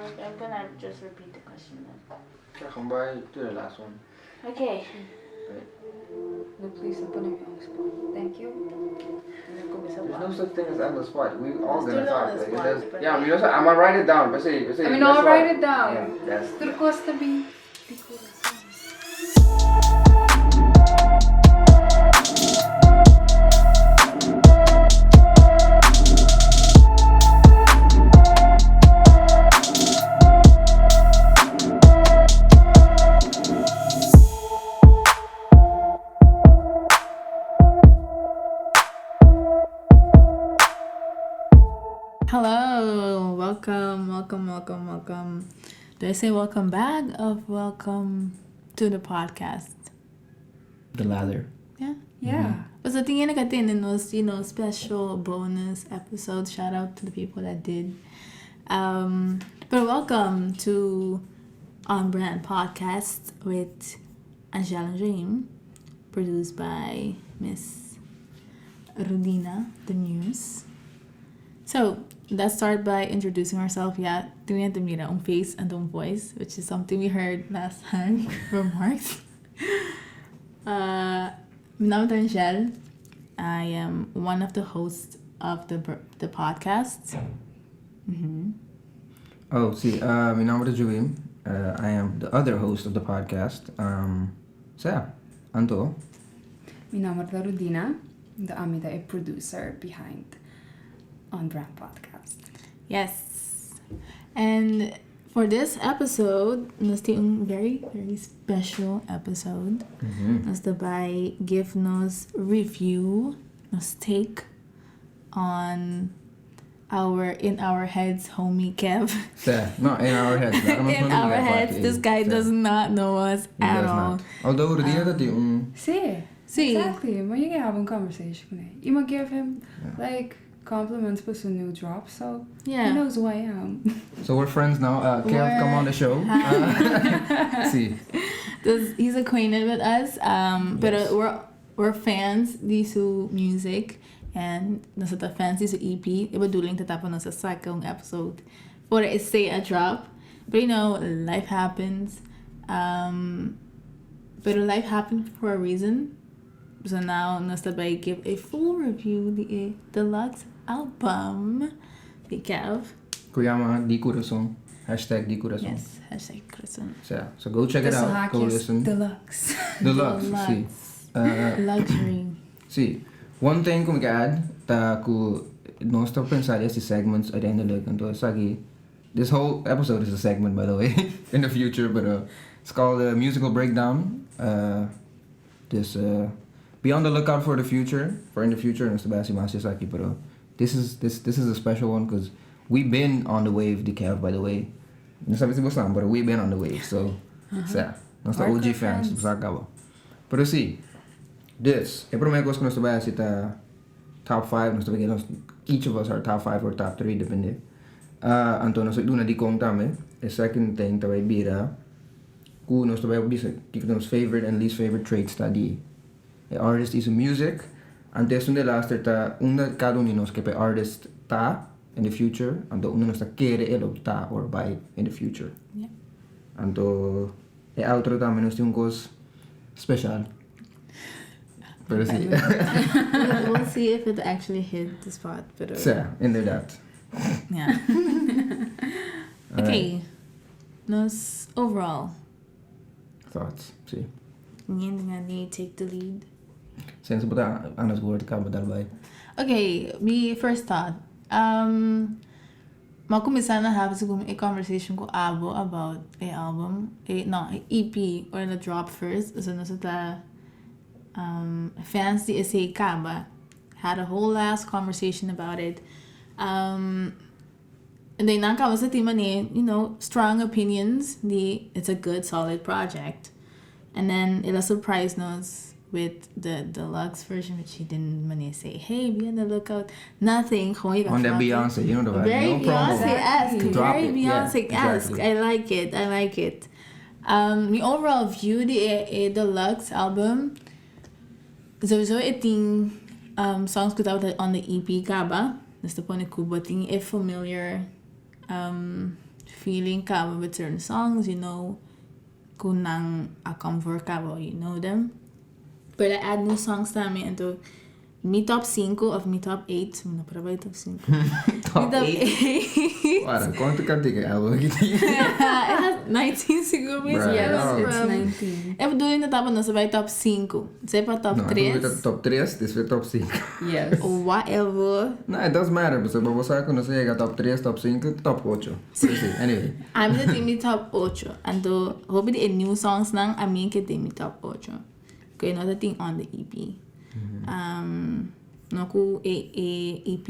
I'm gonna just repeat the question then. Yeah, come by to the last one. Okay. Right. No, please don't put me on the spot. Thank you. There's no such thing as on the spot. We all Let's gonna do it on talk. the Like, it spot, does, but- yeah, we also, I'm gonna write it down. But say, but say, I mean, that's I'll why- write it down. Yeah, that's Tur cos ta bin di curason. Hello, welcome, welcome, welcome, welcome. Do I say welcome back or welcome to the podcast? The lather. Yeah. Yeah. Was the thing in those, special bonus episodes. Shout out to the people that did. But welcome to On Brand Podcast with Angela and Jaime, produced by Miss Rudina, the Muse. So let's start by introducing ourselves. Yeah, doing it the own face and own voice, which is something we heard last time from Mark. Mi nomber ta Angel. I am one of the hosts of the podcast. Oh, si. Mi nomber ta Juim. I am the other host of the podcast. So yeah, anto. Mi nomber ta Rudina. Ami ta e producer behind On Brand Podcast. Yes. And for this episode, nos tin un very, very special episode. Nos ta bay give nos review, nos take on our in our heads homie Kev. Si, no, in our heads. In our heads, this guy does not know us He at does all. not. Although Rudina um, tin un. Si. Si. Exactly. Maar you can have a conversation with him. You might give him like compliments for some new drop, so he knows who I am. So we're friends now. Kev, come on the show. Si. He's acquainted with us. But Yes. we're fans di su music and nos ta fans di su EP. E bedoeling ta pa nos saca un episode for it say a drop. But life happens. But life happened for a reason. So now nos ta bay give a full review di deluxe album di Kev. Cu yama Di Curason. #DiCurason. Yes, #Curason. So go check it out. Go listen. Deluxe. Deluxe, si. Luxury. Si. One thing cu mi kier add, ta cu nos ta pensa den segments uiteindelijk. Anto esaki, this whole episode is a segment, by the way, in the future, but it's called a musical breakdown. This, be on the lookout for the future, for in the future, nos ta bay mas esaki, but this is a special one because we've been on the wave, di Kev, by the way. No sabi si boso, but we've been on the wave, so, so nos ta OG Hardcore fans, fans. sa caba. Pero si, this, e prome cos cu nos ta bay ta top 5, nos ta bay each of us are top 5 or top 3, depende. Anto nos duna di con tambe. The second thing ta bay bira, cu nos ta bay bisa, kico nos favorite and least favorite traits ta di e artist y su music. Anto un di laatste ta unda cada un di nos kier pa e artist ta in the future, anto unda nos ta kere e lo ta or bay in the future. Anto e outro tambe nos tin un cos special. Pero si. We'll see if it actually hit the spot. But Si, inderdaad. Yeah. Okay. Nos overall. Thoughts, si. Ngi take the lead. Since bo ta aan het woord caba daarbij. Okay, mi first thought. M'a cuminsa na have a conversation cu Abo about a album, a no, a EP or the drop first. So nos ta fans di esey caba. Had a whole ass conversation about it. And then nan caba sa tin strong opinions. The it's a good solid project. And then it surprised us with the deluxe version, which he didn't money say, "Hey, be on the lookout." Nothing. Gewoon On that Beyonce, you know the vibe. Very No promo. Beyonce-esque. Drop Very it. Yeah, Beyonce-esque. exactly. I like it. I like it. The overall view, the deluxe album, sowieso e tin songs cu tabata on the EP caba. Dus ta pone cu bo tin e familiar um, feeling kaba with certain songs ku nan a comfort kaba, you know them. But I add new songs tambe, anto mi top 5 of mi top 8, no por bai top 5. Top Mi top 8. 8. Para, kuantu kantika e album aki tin? It has 19 sigur mes. Right. Yes, Oh. it's 19. E bedoeling dat dat nos bai top 5. Sepa top No, 3. top 3, despues top 5. Yes. Whatever. No, it does matter, because bo sa ku nos yega top 3, top 5, top 8. Sí, anyway. Ami ta tin mi top 8. Anto, hopi di e new songs nan, ami ke tin mi top 8. Ku no ta tin on the EP. No ku e EP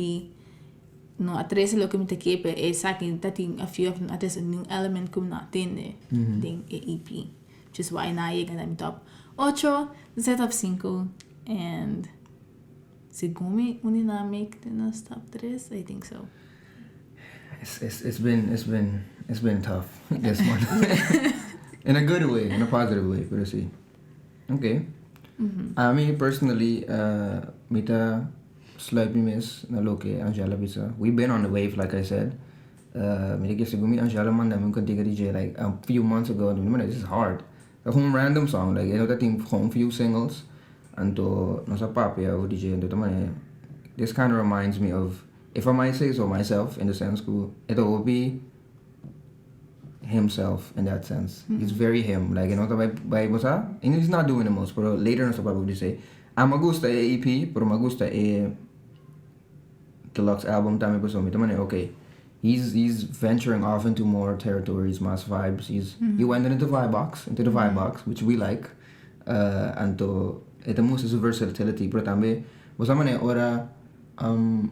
no a trese loke mi ta ke, pero esaki ta tin a few of a trese new element ku mi no a tende den e EP. Which is why nan a yega na mi top 8, despues top 5, and segun mi un di nan make den nos top 3, I think so. It's been tough this one. In a good way, in a positive way, pero sí. Okay. Ami personally, mi ta sluit mi mes na loke Angela a bisa. We've been on the wave, like I said. Mi ta segun mi Angela manda mi un kantika DJ like a few months ago. And mi this is hard. Gewoon random song, like dat tin gewoon few singles. Anto nos a papia o DJ anto tambe this kind of reminds me of, if I might say so myself, in the sense ku it will be himself in that sense. He's very him. Like, bai bo sa, and he's not doing the most, pero later nos ta say, ah, mi gusta e EP, pero mi gusta e deluxe album tambe, paso mi tambe, okay. He's venturing off into more territories, mas vibes. He went into the vibe box, which we like. Anto e ta mustra su versatility, pero tambe bo sa mane ora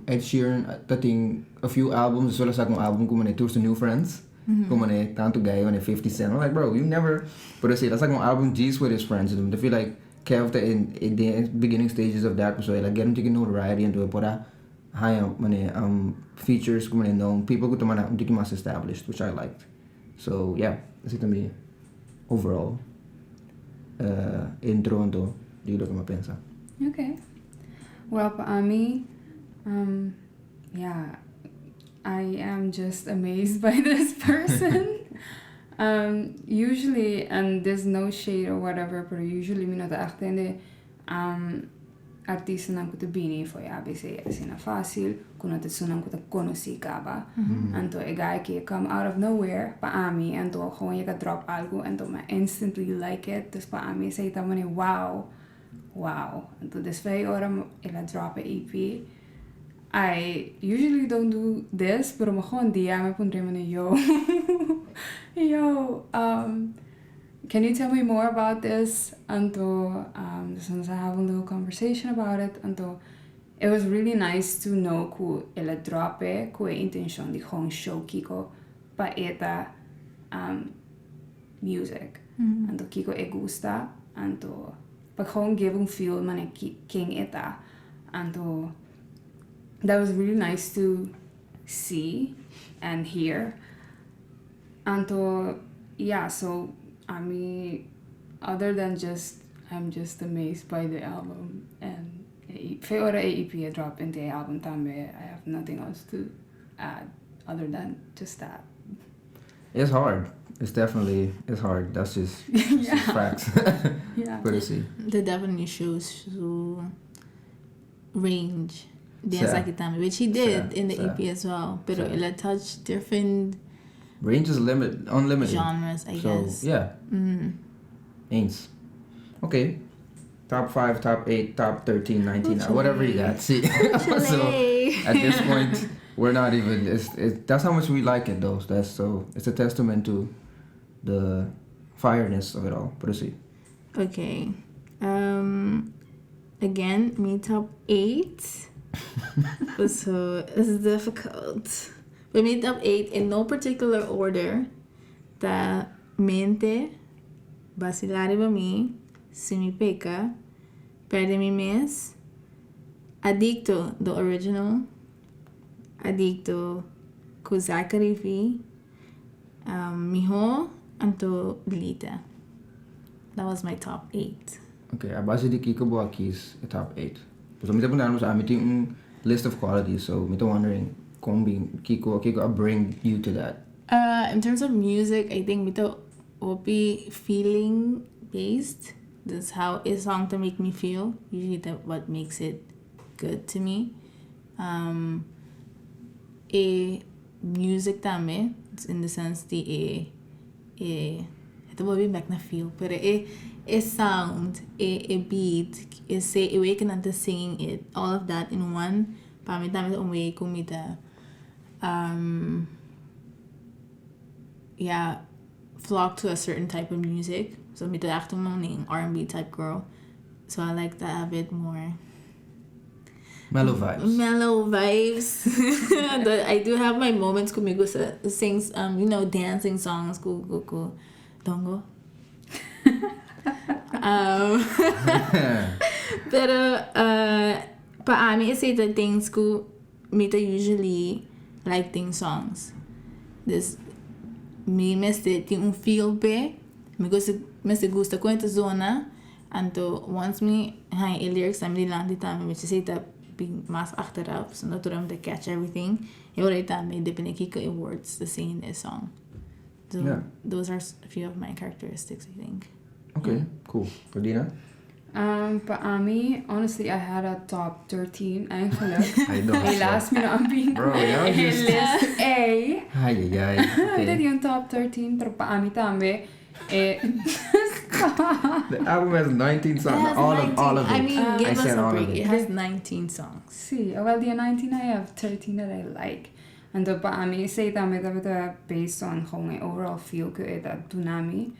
Ed Sheeran tatin a few albums, solo saka un album ku mane Tours to New Friends. Ku mane tantu guy mane 50 Cent. I'm like, "Bro, you never," pero si, saka un album just with his friends. And I feel like Kev ta in the beginning stages of that, so like get him to get notoriety and do it, por haya mane features ku mane known people ku ta mane un tiki mas established, which I liked. So yeah, esei tambe overall intro anto di loke mi a pensa. Okay. Well, pa ami, yeah, I am just amazed by this person. Usually, and there's no shade or whatever, but usually mi no ta echt tende artistanan ku ta bini for ABC asina fásil, ku no ta esunnan ku ta konosí kaba. Anto e guy ku come out of nowhere pa ami, anto gewoon yega drop algo, anto mi instantly like it. Dus pa ami esei ta mane wow. Anto despues ora el a drop e EP. I usually don't do this, pero mi gewoon DM e puntr'é mane, "Yo, yo, can you tell me more about this?" Anto, dus nos a have a little conversation about it. Anto, it was really nice to know ku el a drop e, ku e intenshon di gewoon show kiko pa e ta music. Anto kiko e gusta, anto pa gewoon give un feel mane ken e ta. Anto that was really nice to see and hear. Anto yeah, so I mean, other than just I'm just amazed by the album and fe ora e EP drop into the album tambe, I have nothing else to add other than just that. It's hard. It's definitely it's hard. That's just facts. Pero sí. That definitely shows su range. Den Sí. esaki tambe, which he did Sí, in the sí. EP as well. Pero Sí. el a touch different Range is limit unlimited. genres, I So guess. yeah, eens. Okay. Top 5, top 8, top 13, 19, whatever you got. See. So at this point, we're not even. That's how much we like it, though. It's a testament to the fireness of it all. Pero sí. Okay. Again, mi top 8. So it's difficult. But mi top 8 in no particular order. Ta Mente, Basilá Riba Mi, Si Mi Peka, Perde Mi Mes, Adicto, the original, Adicto, ku Zachary V, Miho, anto Lita. That was my top 8. Okay, a base di kiko bo a kies e top 8? So mi ta puntra, ami tin un list of qualities, so mi ta wondering kon bin kiko kiko a bring you to that. In terms of music, I think mi ta hopi feeling based. That's how a song to make me feel. Usually that what makes it good to me. E music tambe, in the sense di e e ta bolbe bek na feel, pero e sound, e beat, e way ku nan ta singing it, all of that in one, pa mi tambe ta un way ku mi ta yeah, flock to a certain type of music. So mi ta echt un R&B type girl. So I like that a bit more. Mellow vibes. Mellow vibes. But I do have my moments ku mi gusta sings, dancing songs, cool, cool, cool. Don't go. Pero pa ami esei ta things ku mi ta usually like ting songs. Dus mi mester tin un feel p'e, mi gusta mester gusta kon e ta zona, anto once mi haña e lyrics tambe dilanti tambe mi esei ta bin mas achteraf, so naturalmente mi ta catch everything. E ora ei tambe depende kiko e words ta sing in e song. So those are a few of my characteristics, I think. Okay, cool. Rodina? Pa ami, honestly, I had a top 13 eigenlijk. I don't. Helaas mi no a bin Bro, yeah, just list A. Ai, ai, ai. Okay. Tin un top 13, pero pa ami tambe. The album has 19 songs. It has All of 19. it. I mean, I give us said a all of break. it. It has 19 songs. Si, well, the 19, I have 13 that I like. Anto pa ami esei tambe tabata based on gewoon e overall feel ku e ta duna mi.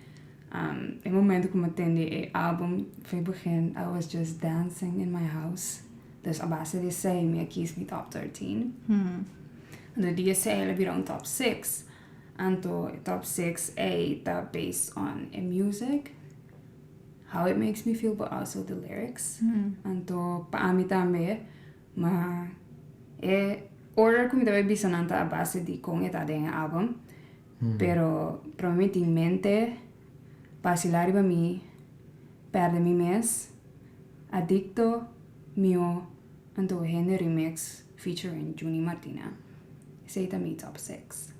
E momento ku mi a tende e album for begin, I was just dancing in my house. Dus a base di esei mi a kies mi top 13. Anto di esei el a bira un top 6. Anto e top 6 ei ta based on e music, how it makes me feel, but also the lyrics. Anto pa ami tambe, ma e order ku mi ta bai bisa nan ta a base di kon e ta den e album. Pero prome mi tin mente, Vacilar riba mi, Perde mi mes, Adicto, Mio, anto Hende Remix featuring Juni Martina. Esei ta mi top 6.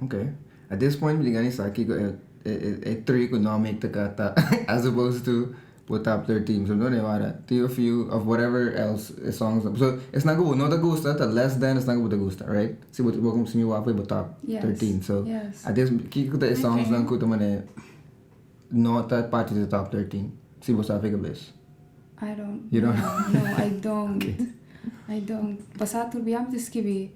Okay. At this point mi ta gana sa kiko e three ku no make the cut ta as opposed to bo top 13. So no wara tin a few of whatever else e songs. So esnan ku bo no ta gusta ta less than esnan ku bo ta gusta, right? Si bo si mi wak bo top 13. So at this kiko ta e songs nan ku ta mane no ta parti di top 13? Si bo sa fika bes. I don't. You don't know? No, I don't. Okay. I don't. Pasá tur bia mi ta skibi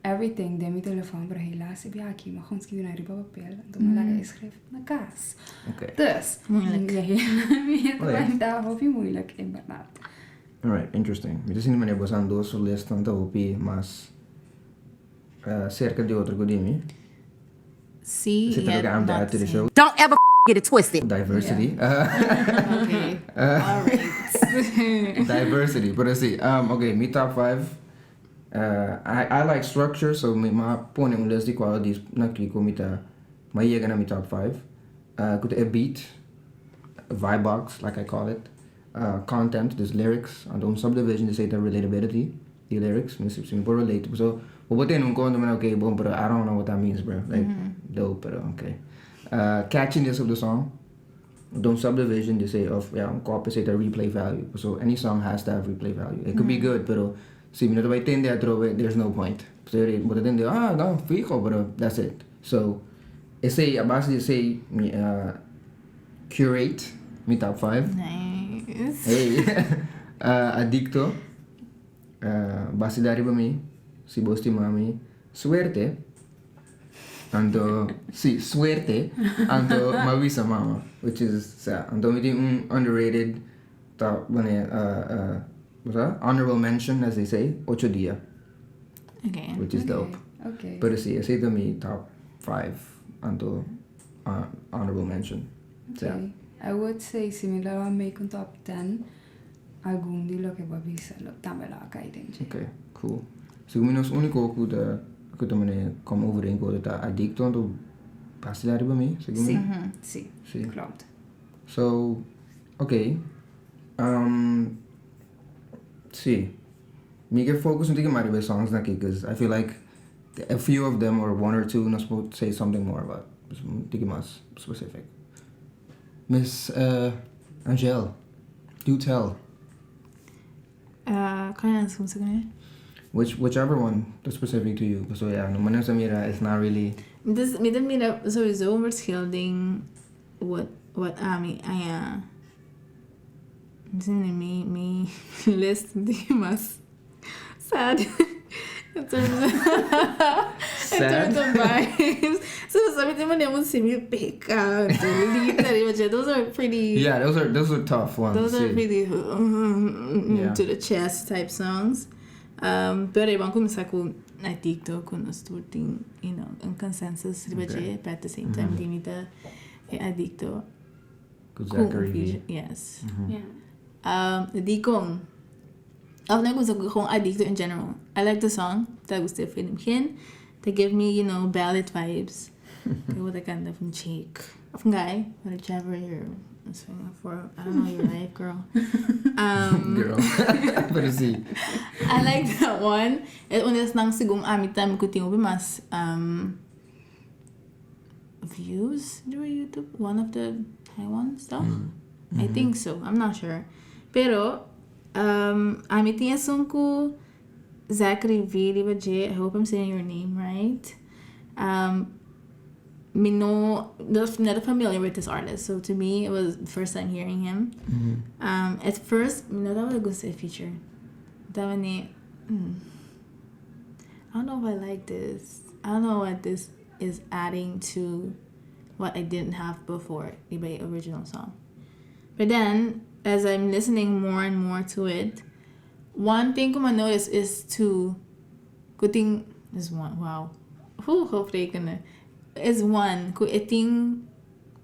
everything den mi telefòn, pero helaas e bia aki mi a gewoon skibi na riba papel, anto mi a laga e schrift na kas. Okay. Dus, Moeilijk. Mi ta ta hopi moeilijk, inderdaad. Alright, interesting. Mi ta sinti manera boso dos su list nan ta hopi mas cerca di otro ku di mi. Si, Esei ta yet loke I'm to not add to the the show. same. Don't ever get it twisted. Diversity. Okay, alright. Diversity, pero si. Okay, mi top 5. I like structure, so mi m'a pone un list di qualities na kiko mi ta m'a yega na mi top 5. Ku ta e beat, vibe box, like I call it. Content, dus lyrics, anto un subdivision di esei ta relatability, di lyrics, mi si mi por relate. So, bo por tene un konto mira, okay, bon, pero I don't know what that means, bro. Like, dope, pero okay. Catchiness of the song, anto un subdivision di esei, of ja, un kop esei ta replay value. So, any song has to have replay value. It could be good, pero si mi no ta bai tende atrobe, there's no point. So, bo ta tende, ah, no, fijo, pero that's it. So, esei, a base di esei, mi a curate mi top 5. Nice. Hey, Adicto, Vacila riba mi, Si bo stima mi, Suerte, anto, si, Suerte, anto M'a bisa mama, which is, sa, anto mi tin un underrated top, wanneer, bo sa, honorable mention as they say, Ocho Dia. Which is dope. Pero si, esei ta mi top 5, anto honorable mention. Sa. Okay. I would say si mi lo a make un top 10, algun di loke bo a bisa lo tambe lo a kai den dje. Okay, cool. Segun mi nos unico cu ta mane come overeen cu otro ta Adicto, anto Vacila riba mi, segun mi. Si, Si. Klopt. So, okay. Si. Mi ke focus un tiki mas riba e songs aki, cause I feel like. A few of them or one or two nos por say something more about. Tiki mas specific. Miss Angel, do tell. Cuál era su? Whichever one that's specific to you. So yeah, no manera sa mira, it's not really. Dus mi ta mira sowieso un verschil den wat ami aya mi list di mas sad in terms of vibes. So mi tin manera un simi peka, literally, those are pretty Yeah, those are tough ones. Those are Sí. Pretty to the chest type songs. Pero ban kuminsá ku Adicto, ku nos tur tin un consensus riba dje, but at the same time limita e Adicto. Ku Ku Zachary V. Yes. Yeah. Dikon. Of no, ku gewoon Adicto in general. I like the song. Dat was for in begin. They give me ballad vibes. What a kind of chick. Of guy, whichever you're swinging for. I don't know your life, girl. Girl. Pero sí. I like that one. E un esnan segun ami tambe ku tin mas views through YouTube. One of the high ones, toch? I think so. I'm not sure. Pero ami tin esun ku Zachary V riba dje. I hope I'm saying your name right. Me no not familiar with this artist, so to me it was the first time hearing him. At first, mi no tabata gusta e feature. Tabata I don't know if I like this. I don't know what this is adding to what I didn't have before the original song. But then, as I'm listening more and more to it, one thing I notice is to good thing is one, wow. Who hope they gonna is one ku e tin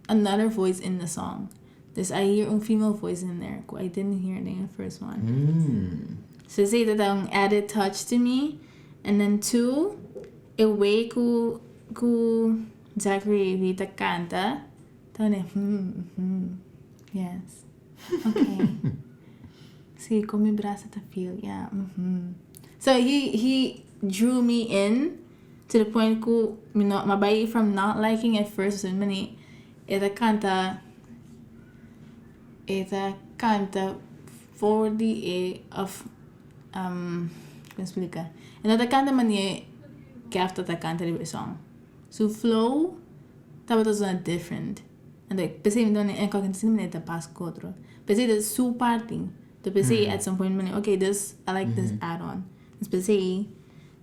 another voice in the song. This I hear a female voice in there. Ku I didn't hear it in the first one. So say that an added touch to me. And then two, e way ku Zachary V ta kanta. Ta yes. Okay. Sí, kon mi brasa ta feel, yeah. So he drew me in to the point ku m'a bai from not liking at first, so many e ta kanta for the a of kon splika. E ta kanta manera Kefta ta kanta e song. So flow tabata zona different. And like pensei mi en kijk sin ta pas otro. Pensei dat su parting. De pensei at some point mane, okay, this I like this add-on. Dus pensei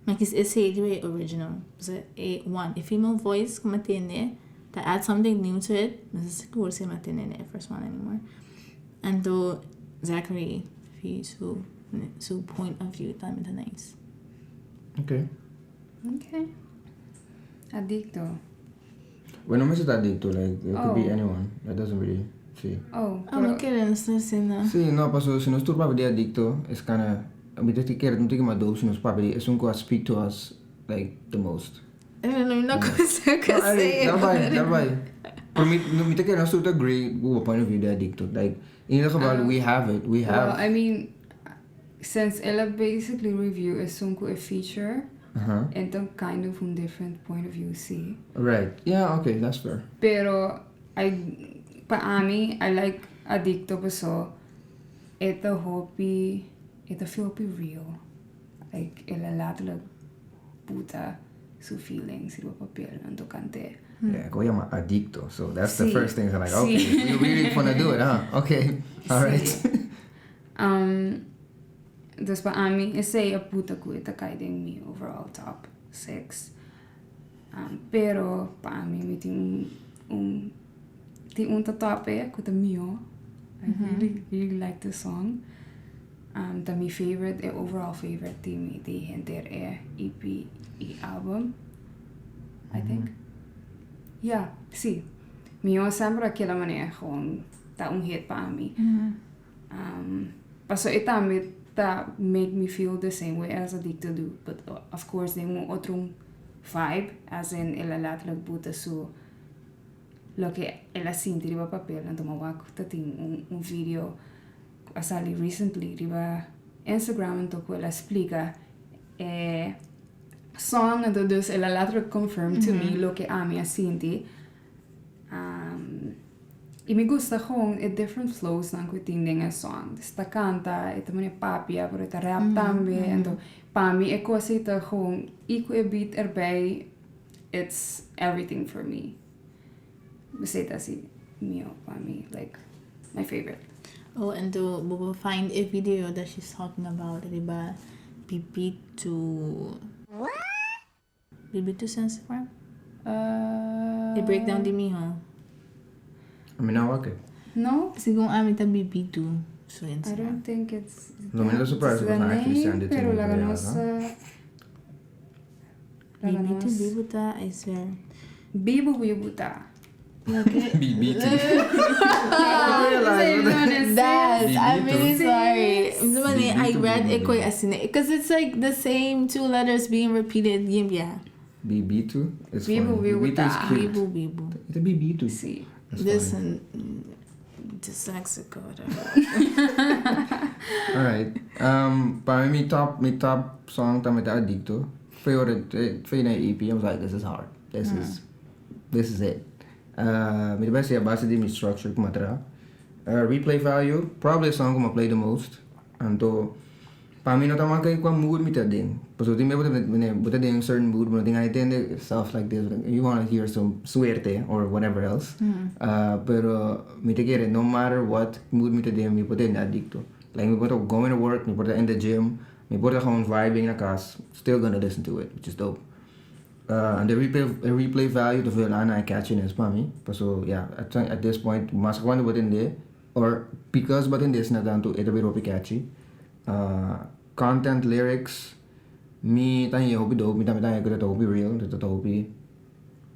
maar kies is the original. So a one, a female voice ku m'a tende that add something new to it. This is cool say m'a tende the first one anymore. And though Zachary V su point of view tambe ta nice. Okay. Okay. Adicto. Adicto. Bueno, no ta adicto, like, it could be Oh. anyone. That doesn't really see. Oh, Oh, no quiero asina. Sí, no, paso, si nos tur papia di Adicto, it's kinda, mi ta kere no tin mas dope si nos papia di, esun ku speak to us, like, the most. I don't know, no consigo No, ay, say. Daarbij, daarbij. Pero mi, no, mi ta kere nos tur agree with point of view di Adicto. Like, in ieder geval, we have it. We have. Well, I mean, since el a basically review esun ku e feature, anto kind of un different point of view, sí. Right. Yeah, okay, that's fair. Pero I pa ami, I like Adicto paso e ta hopi e ta feel hopi real. Like el a letterlijk buta su feelings riba papel anto kant'é. Yeah, ku yama Adicto. So that's the Sí. First thing. So like, okay, Sí. you really want to do it, huh? Okay, all right. Sí. Dus pa ami, esei a buta ku e ta kai den mi overall top 6. Pero pa ami mi tin un ta top e ku ta mio. I really really like the song. Ta mi favorite, e overall favorite di mi di henter e EP e album. I think. Yeah, sí. Mio semper a keda manera gewoon ta un hit pa mi. Paso e tambe ta make me feel the same way as Adicto do, but of course den un otro vibe, as in el a letterlijk buta su loke el a sinti riba papel. Anto m'a wak ta tin un video a sali recently riba Instagram anto ku el a splika e song, anto dus el a letterlijk confirm to me loke ami a sinti. I mi gusta gewoon e different flows nan ku tin den e song. Dus ta kanta, e ta mane papia, pero e ta rap tambe. Anto pa mi e kos ei ta gewoon i ku e beat erbij, it's everything for me. Esei ta asi mio pa mi, like my favorite. Oh, anto bo por find e video that she's talking about riba Bibitu. Bibitu Instagram? E breakdown di miho. Ami no wak e. No? Segun ami ta Bibitu su I Instagram. don't think it's No mi no ta surprised the if I actually name, send it to pero me, laga pero nos laga Bibitu nos bibu ta, I swear. Bibu bibu ta. Bibitu. That's, I'm really Bibitu. sorry. Mane, I Bibitu, read bibitu. it quite asina because it's like the same two letters being repeated. Yeah. Bibitu is Bibu funny. bibu Bibitu is ta. cute. Bibu bibu. It's a bibitu. Si. That's This funny. and dyslexic or whatever. All right. Pa mi mi top song tambe ta Adicto. Foi na EP. I was like, "This is hard. This is it." Mi ta bay a base di mi structure cu m'a traha. Replay value, probably a song cu m'a play the most. Anto, pa mi no ta manca cua mood mi ta den. Pasobra tin bo ta den un certain mood, bo no tin tende stuff like this. You want to hear some Suerte or whatever else. Pero mi ta kere, no matter what mood mi ta den, mi por tende Adicto. Like, mi por ta going to work, mi por ta in the gym, mi por ta gewoon vibing na cas, still gonna listen to it, which is dope. And the replay value, the veel aan catchiness pa mi. So yeah, at this point, mas cuando bo tende, or because bo tende na tanto, e ta bira hopi catchy. Content lyrics, mi ta hopi dope, mi tambe ta cu hopi real, ta hopi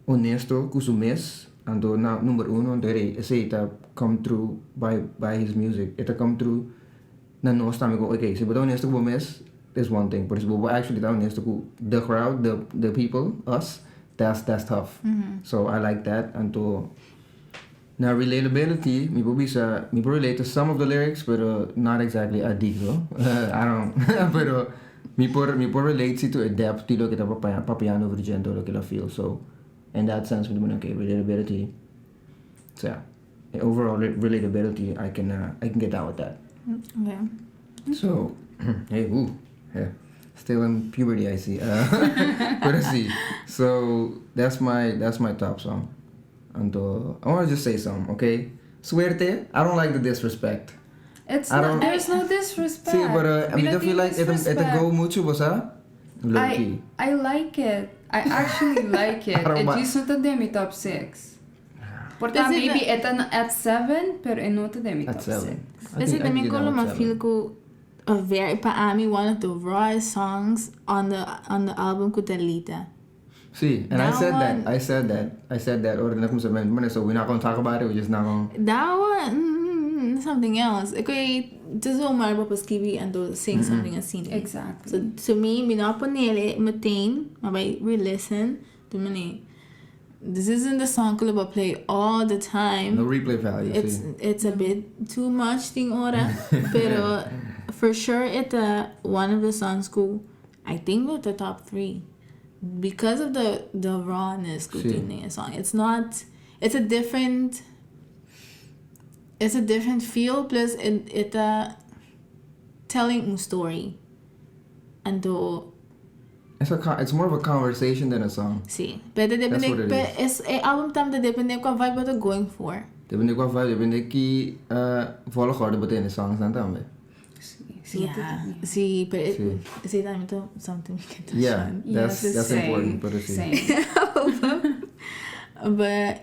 honesto cu su mes. Anto na number uno, anto esey ta come through by his music. E ta come through na nos tambe cu, okay, si bo ta honesto cu bo mes is one thing, but si bo actually ta honesto cu the crowd, the people, us, that's tough. So I like that. Anto na relatability, mi por bisa, mi por relate to some of the lyrics, pero not exactly Adicto. I don't, pero mi por relate to a depth di loke ta papiando over dje, loke el a feel. So in that sense, mi okay, relatability. So yeah, overall relatability, I can get down with that. So, hey, ooh, yeah, still in puberty, I see. But I see. So that's my top song. Anto, I want to just say something, okay? Suerte, I don't like the disrespect. It's I not, don't- there's no disrespect. Sí, but I mean, Mi I no feel tin like it disrespect. go mucho, bo sa? Low key. I like it. I actually like it. I don't It just no ta den mi top 6. Por ta Does it- maybe e ta at 7, pero e no ta den mi At top 7. 6. Kasi tambe cu mi feel cu a very, pa ami, one of the rawest songs on the album cu ta Lita. Sí, and I That said that. one- I said that. I said that. Or so we're not gonna talk about it. We're just not gonna. That one, something else. Okay, just zomaar bo skibi and do sing something asina. Exactly. So to me, mi no a ponele meteen, maar bij re-listen, to me, this isn't the song cu I play all the time. No replay value. It's Sí. It's a bit too much thing ora, pero for sure it's one of the songs cu I think with the top three because of the rawness cu Sí. tin den e song. It's not it's a different feel, plus it telling a story. Anto It's more of a conversation than a song. Sí, pero That's depende what it pero es e album tambe depende cua vibe bo ta going for. Depende cua vibe, depende ki volgorde bo tin e songs dan tambe. Sí, Yeah, sí, pero Sí. sí, tambe ta something we can touch on. That's Same, important, pero sí. same. But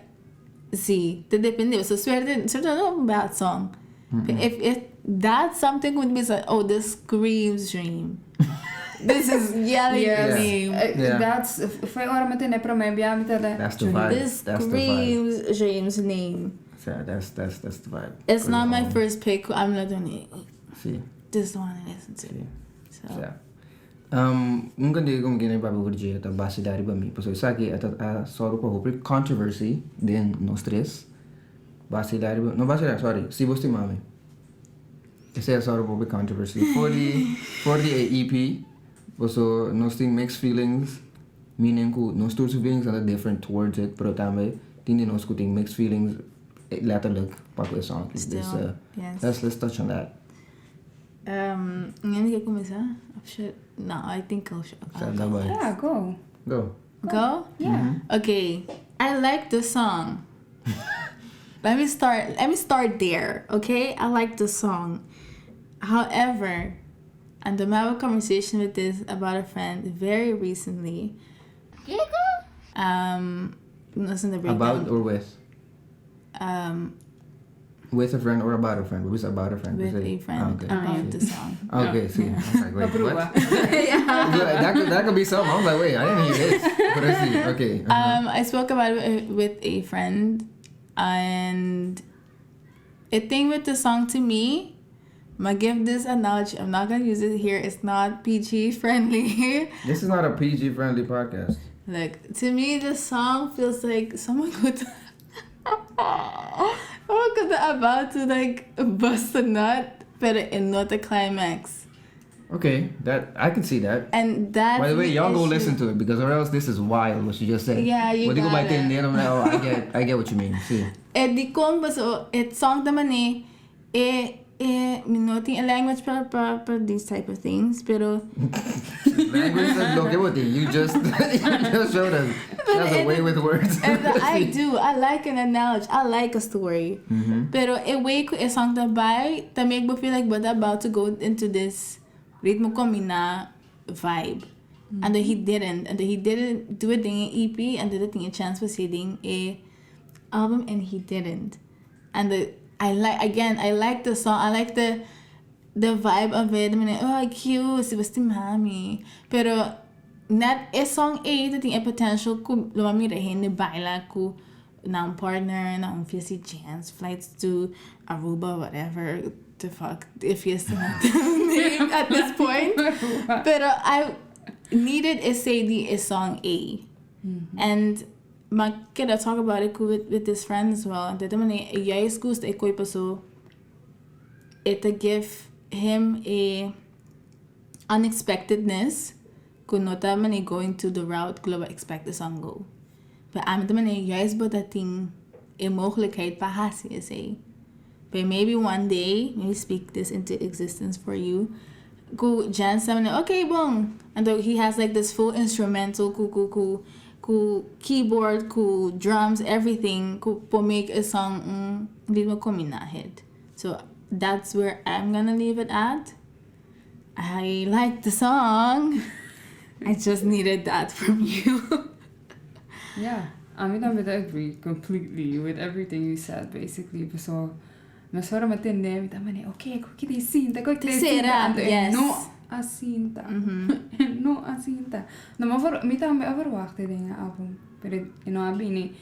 sí, ta depende. So Suerte, Suerte no a bad song. But if that's something would be like, "Oh, this screams Dream. This is yelling Yes. name." That's foi ora mi tende prome bia mi tende. That's the vibe. This That's the vibe. screams Dream's name. So that's the vibe. It's not my first pick. I'm not doing it. Sí. This is the one I listen to. Sí. So Yeah. Un cantiga cu mi kier papia over dje ta Basila Riba Mi. Pasobra esaki a sòru pa hopi controversy den nos tres. Basila Riba, no Basila, sorry, Si Bo Stimami. Esey a sòru pa hopi controversy. For the EP, so nos tin mixed feelings. Meaning ku nos tur su feelings ta different towards it, pero tambe tin di nos ku tin mixed feelings, letterlijk, pa ku e song. Still, Dus, yes. let's touch on that. Ken ke kuminsá? Of should, no, I think I'll, Sa, I'll go go. ahead. Yeah, go. Go. Go? Yeah. Okay, I like the song. Let me start there, okay? I like the song. However, and I have a conversation with this about a friend very recently. Listen to breakdown. About or with? With a friend or about a friend? What was about a friend? With Was it- a friend Ah, okay. about the song. Okay, see. I was like, wait, Aprueba. what? That could be something. I was like, wait, I didn't hear this. But I see. Okay. I spoke about it with a friend, and the thing with the song to me, I'm gonna give this analogy. I'm not gonna use it here. It's not PG friendly. This is not a PG friendly podcast. Look, to me, the song feels like someone could about to like bust a nut, but in not the climax. Okay, that I can see that. And that's By the way, y'all go issue. listen to it because or else this is wild what you just said. Yeah, you What you go by gotta. ten, I'm like, oh, I get what you mean. See. E di kon so e song naman eh, eh, mi no tin e language pa these type of things, pero Language is lo que bote. You just showed us. She has a way with words. And I do. I like an analogy. I like a story. Pero e way ku e song ta bai, ta make me feel like we're about to go into this Ritmo Kombiná vibe. And then he didn't. And then he didn't do it in EP and did it in a chance for seeding a album and he didn't. And the I like, again, I like the song. I like the vibe of it. I mean, oh, cute, si basta mami. Pero net e song ei tin e potential ku lo mira hende baila ku nan partner, nan fiesta chance, flights to Aruba, whatever the fuck if fiesta name at this point. Pero I needed esei di e song ei. And m'a keda talk about it with this friend as well. And de manera, juist gusta e koi paso it to give him a unexpectedness ku no ta mane going to the route ku lo expect the song go. But ami ta mane juist bo tin e mogelijkheid pa hasi esei. But maybe one day, maybe speak this into existence for you. Ku Jan sabi, okay, bon. And though he has like this full instrumental, ku keyboard, ku drums, everything, ku po make a song Ritmo Kombiná hit. So that's where I'm gonna leave it at. I like the song. I just needed that from you. Yeah, I mean, I would agree completely with everything you said, basically. So, mesora m'a tende, mi ta mane, okay, ku ki sinta, ku ki Sera, sinta. Yes. No a sinta. No a sinta. No, maar voor, mi tambe a verwacht den album, pero no a bini.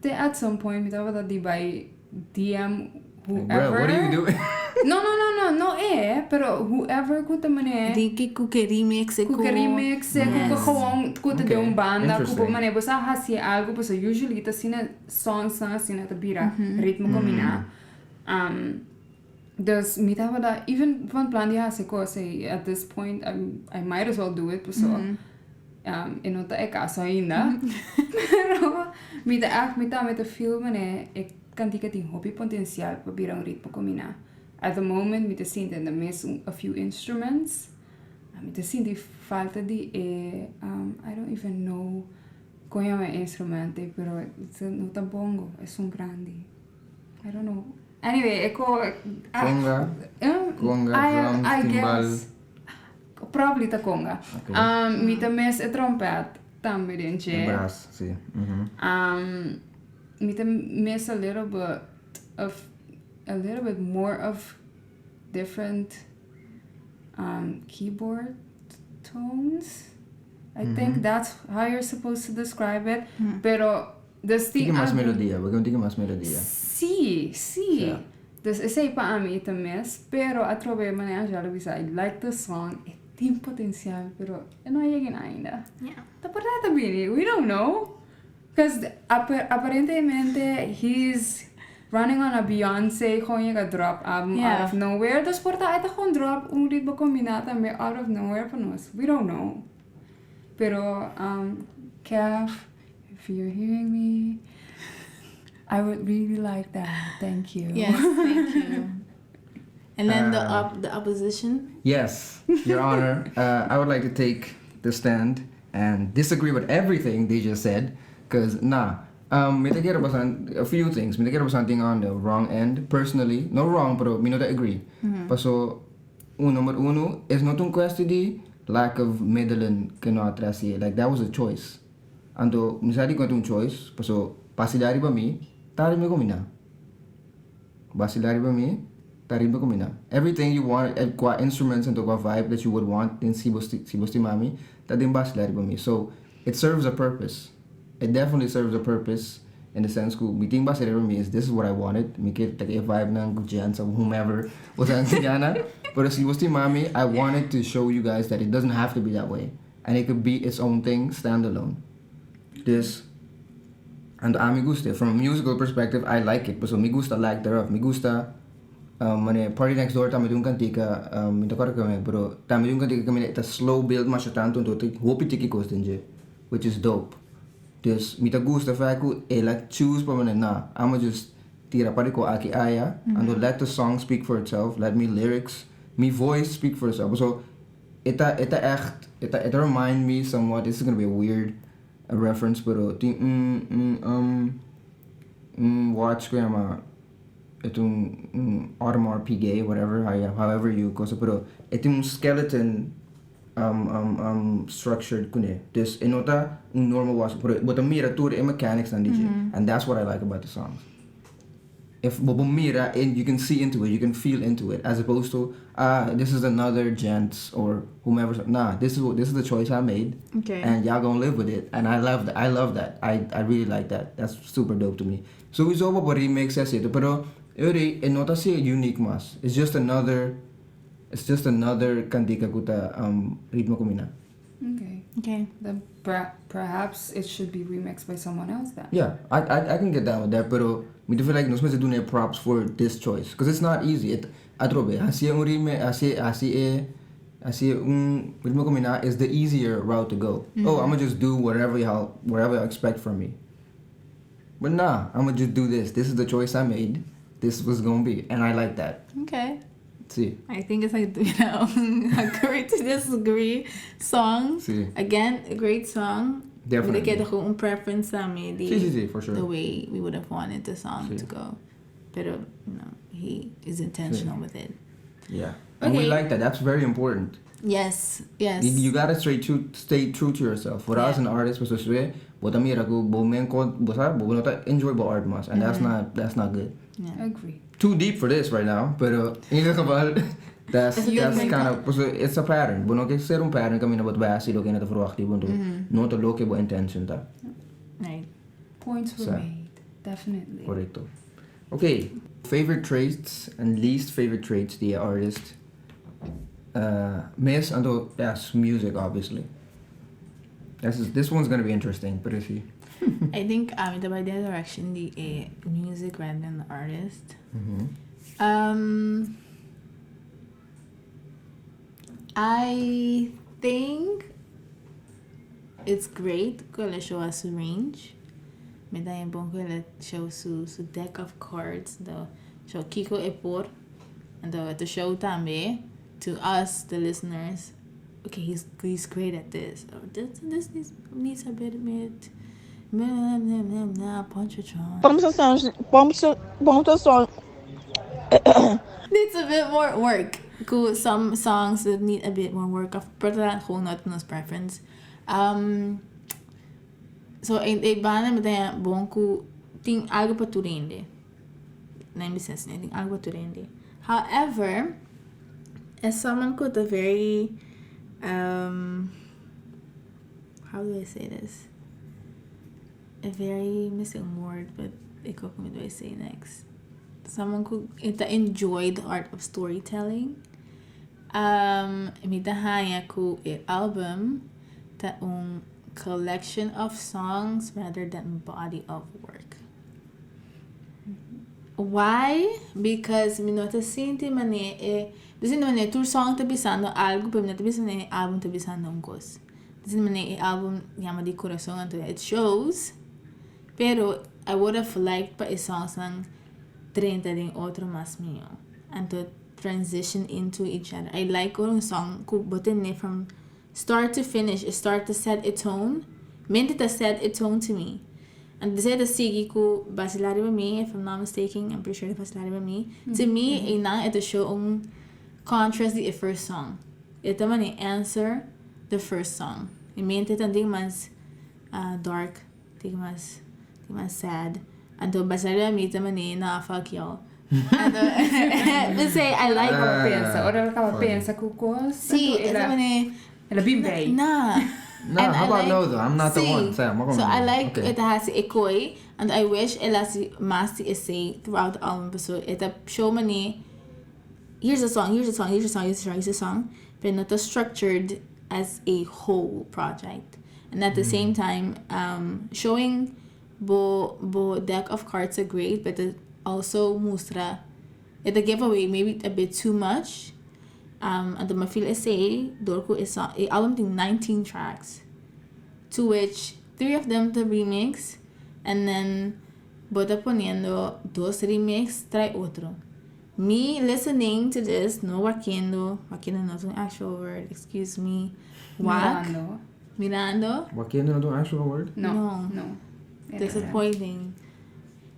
Te at some point, mi tabata di bai DM whoever. Bro, what are you doing? No, no, pero whoever ku ta mane Di ki ku ke remix ku ke remix, ku gewoon ku te un banda, ku mane bo sa hasi algo, pues usually ta asina songs nan asina ta bira Ritmo Kombiná. Dus mi tabata even van plan di hasi kos at this point I might as well do it, so e no ta e kaso ainda. Pero mi ta echt mi ta mi ta feel mane e kantika tin hopi potensial pa bira un Ritmo Kombiná. At the moment mi ta sinti e ta miss a few instruments. Mi ta sinti falta di e I don't even know kon yama e instrumento, pero no ta bongo, e un grandi. I don't know. Anyway, e ko ah, Conga, conga, drums, I timbal. guess. Probably ta conga. Okay. Mi ta miss e trompet tambe den dje. Brass, si. Mi ta miss a little bit more of different keyboard tones. I think that's how you're supposed to describe it. Pero dus Tin die mas melodia, pasobra tin mas melodia. Si. Dus esei pa mi ta miss, pero atrobe mane Angela bisa, I like the song. E tin potensial, pero e no a yega ainda. Ta por ta bini, we don't know. Because aparentemente he's running on a Beyoncé gewoon yega drop album out of nowhere. Dus por ta e gewoon drop un Ritmo Kombiná tambe out of nowhere pa nos. We don't know. Pero Kev, if you're hearing me, I would really like that. Thank you. Yes, thank you. And then the the opposition. Yes, Your Honor, I would like to take the stand and disagree with everything they just said. Because, nah, mi ta kere a few things. Mi ta kere something on the wrong end, personally. No wrong, pero mi no ta agree. Paso, un, number uno, is not un kwestie di lack of middelen ku no atras. Like, that was a choice. Anto, mi sa di ku un choice, paso, Basilá Riba Mi, ta Ritmo Kombiná. Basilá Riba Mi, ta Ritmo Kombiná. Everything you want, qua instruments and qua vibe that you would want in Si Bo Stimami, ta den Basilá Riba Mi. So, it serves a purpose. It definitely serves a purpose in the sense ku mi tin Basilá Riba Mi is this is what I wanted. Mi ke take vibe ng gents or whomever was Gana. But Si Bo Stimami, I wanted to show you guys that it doesn't have to be that way. And it could be its own thing, standalone. This and ami gusta. From a musical perspective, I like it. So mi gusta lack thereof. Mi gusta mane Party Next Door tambe un kantika, mi ta kòrda pero tambe un kantika ku ta slow build masha tantu, anto hopi tiki kos den dje, which is dope. Dus mi ta gusta fact ku el a choose pa mane, nah, I'ma just tira pa ko aki aya and let the song speak for itself, let me lyrics, me voice speak for itself. So e ta echt, e ta remind me somewhat, this is gonna be a weird a reference, pero tin un watch ku yama e ta un Audemars Piguet, whatever, however you cosa, pero e tin un skeleton structured kuné. Dus e no ta un normal watch, pero bo ta mira tur e mechanics nan di dje. And that's what I like about the songs. If bo mira and you can see into it, you can feel into it, as opposed to, "Ah, this is another gents or whomever." Nah, this is the choice I made, and y'all gonna live with it. And I love that. I love that. I really like that. That's super dope to me. Sowieso bo remix esei, pero e no ta asina unique mas. It's just another kantika ku ta Ritmo Kombiná. Okay. Okay. Then perhaps it should be remixed by someone else then. Yeah, I can get down with that, pero mi feel like nos mester duna props for this choice because it's not easy. It atrobe, hasi un remix, hasi un Ritmo Kombiná is the easier route to go. "Oh, I'm gonna just do whatever y'all expect from me." But nah, I'm gonna just do this. This is the choice I made. This was gonna be, and I like that. Okay. Si. I think it's like, agree to disagree song. Si. Again, a great song. Definitely. Mi ta keda un preference ami di Si, for sure. the way we would have wanted the song Si. To go. But he is intentional with it. Yeah. And we like that. That's very important. You gotta stay true to yourself. For us, an artist, was so bo ta mira ku bo men ko bo sa bo no ta enjoy bo art mas, and that's not good. Agree. Too deep for this right now, pero in ieder geval, that's It's a that's good kind of, it's a pattern. Bo no ke ser un pattern kaminda bo ta hasi loke hende ta verwacht, bo no ta loke bo intention ta. Points were made. Definitely. Korekto. Okay, favorite traits and least favorite traits di artist. Mes anto yes, music, obviously. This one's gonna be interesting, but si. I think the by the direction di music rather than the artist. I think it's great ku el a show us range. Mi ta bon ku el a show su deck of cards, the show kiko e por, and the show tambe to us, the listeners. Okay, he's great at this. Or this needs a bit bit. Ponchatron. Ponte som. Needs a bit more work. Cool. Some songs that need a bit more work of but that gewoon not nos preference. So e banda mi ta bon ku tin algo pa tur hende. Na mi sense, tin algo pa tur hende. However, as someone with a very, how do I say this? A very missing word, but ikaw kung do I say next? Someone who that enjoy the art of storytelling. Mi ta haya ku e album ta un collection of songs rather than body of work. Why? Because mi no ta sinti mane e, dicendo mane tur song ta bisando algo, pero mi no ta bisando e album ta bisando un kos. Di manera e album yama di kurason anto it shows. Pero I would have liked pa e songsnan drenta den otro mas mihó. Anto transition into each other. I like ora un song ku bo tene from start to finish, e start ta set e tone. Mente ta set e tone to me. Anto desei ta sigui ku Vacilar Riba Mi, if I'm not mistaken, I'm pretty sure ta Vacilar Riba Mi. To me, einan e ta show un contrast di e first song. E ta mane answer the first song. E mente ta tin mas dark, tin mas tin mas sad. Anto Vacilar Riba Mi ta mane nah fuck y'all. Anto p'esei I like. Ora pensa, ora el kaba pensa ku kos. Si, e ta mane. El a bin bij. Nah. No, how about no though? I'm not the one. Si, so I like e ta hasi e koi. Anto I wish el hasi mas di esei throughout the album pasobra e ta show mane here's a song, here's a song, here's a song, here's a song, here's a song, pero no ta structured as a whole project. And at the same time, showing bo bo deck of cards ta great, but ta also mustra e ta give away maybe a bit too much. Anto mi a feel esei dor ku e song e album tin 19 tracks, to which three of them ta remix and then bo ta poniendo dos remix trae otro. Me listening to this, no wakiendo, wakiendo no ta un actual word, excuse me, wak, Mirando. mirando. Wakiendo no ta un actual word? No, No. no. Disappointing.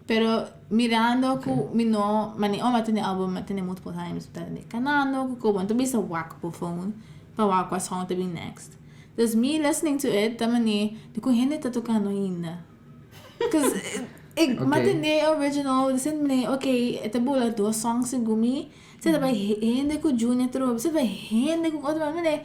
Pero mirando ku mi no, mane ora mi a tende album mi a tende multiple times, mi ta tende kanando ku kobo, anto mi bisa wak bo phone pa wak kua song ta bin next. Dus me listening to it ta mane di ku hende ta tokando ainda. Cause ik mi a tende e original di sint mane ok e ta bula dos songs segun mi, si ta bai hende ku Junior trobe, si ta bai hende ku otro mane.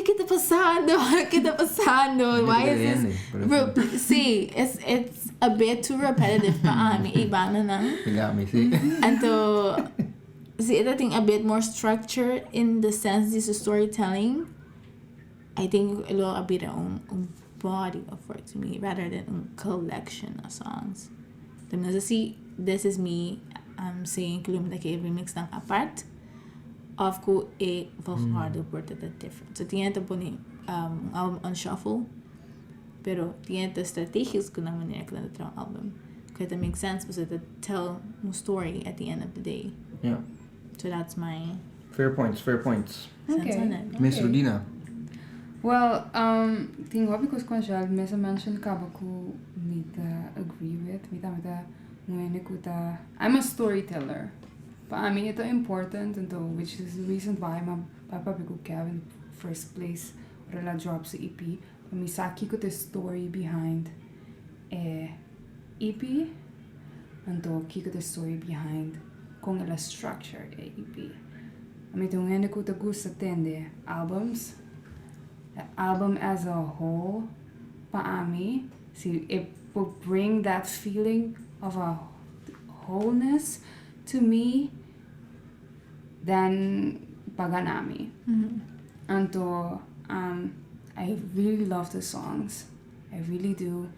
Ki ta pasando? Ki ta pasando? Why is this? Si, it's it's a bit too repetitive pa ami e bandanan. Pega mi, si. Anto, si e ta tin a bit more structure in the sense di su storytelling, I think lo a bira un un body of work to me rather than un collection of songs. Ta mi no sa si this is me um saying ku lo mi ta ke e remix nan apart of ku e volgorde por ta different. So tin e ta pone un album on shuffle pero tin e ta strategisch ku nan manera ku nan ta traha un album ku e ta make sense pasobra e ta tell un story at the end of the day. Yeah. So that's my Fair points, fair points. sense on it. Miss Rudina. Well, um, tin hopi kos ku Angel mes a mention kaba ku mi ta agree with. Mi tambe ta un hende ku ta, I'm a storyteller. Pa ami e ta important, anto which is the reason why mi a bai papia ku Kevin first place ora el a drop su EP. Pa mi sa kiko ta e story behind e EP, anto kiko ta e story behind kon el a structure e EP. Ami ta un hende ku ta gusta tende albums, e album as a whole pa ami si e por bring that feeling of a wholeness to me then pa gana mi. Anto I really love the songs, I really do,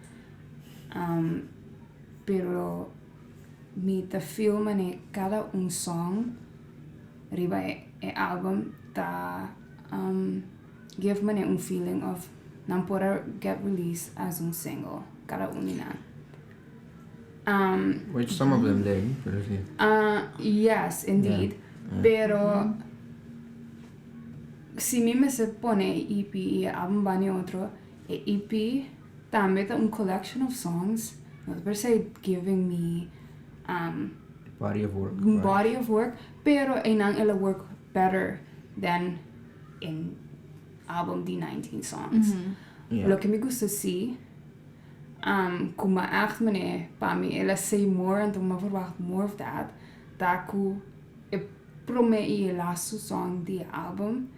pero mi ta feel manera kada un song riba e album ta give manera un feeling of nan por a get released as un single, kada un di nan. Which some of them did, pero si. Yes, indeed. Pero si mi mester pone e EP y e album bani otro, e EP tambe ta un collection of songs, no ta per se giving me Body of work. un body of work, pero einan el a work better than in album di 19 songs. Loke mi gusta si, ku mi a echt mane pa mi el a say more anto mi a verwacht more of that, ta ku e prome i e lastu song di e album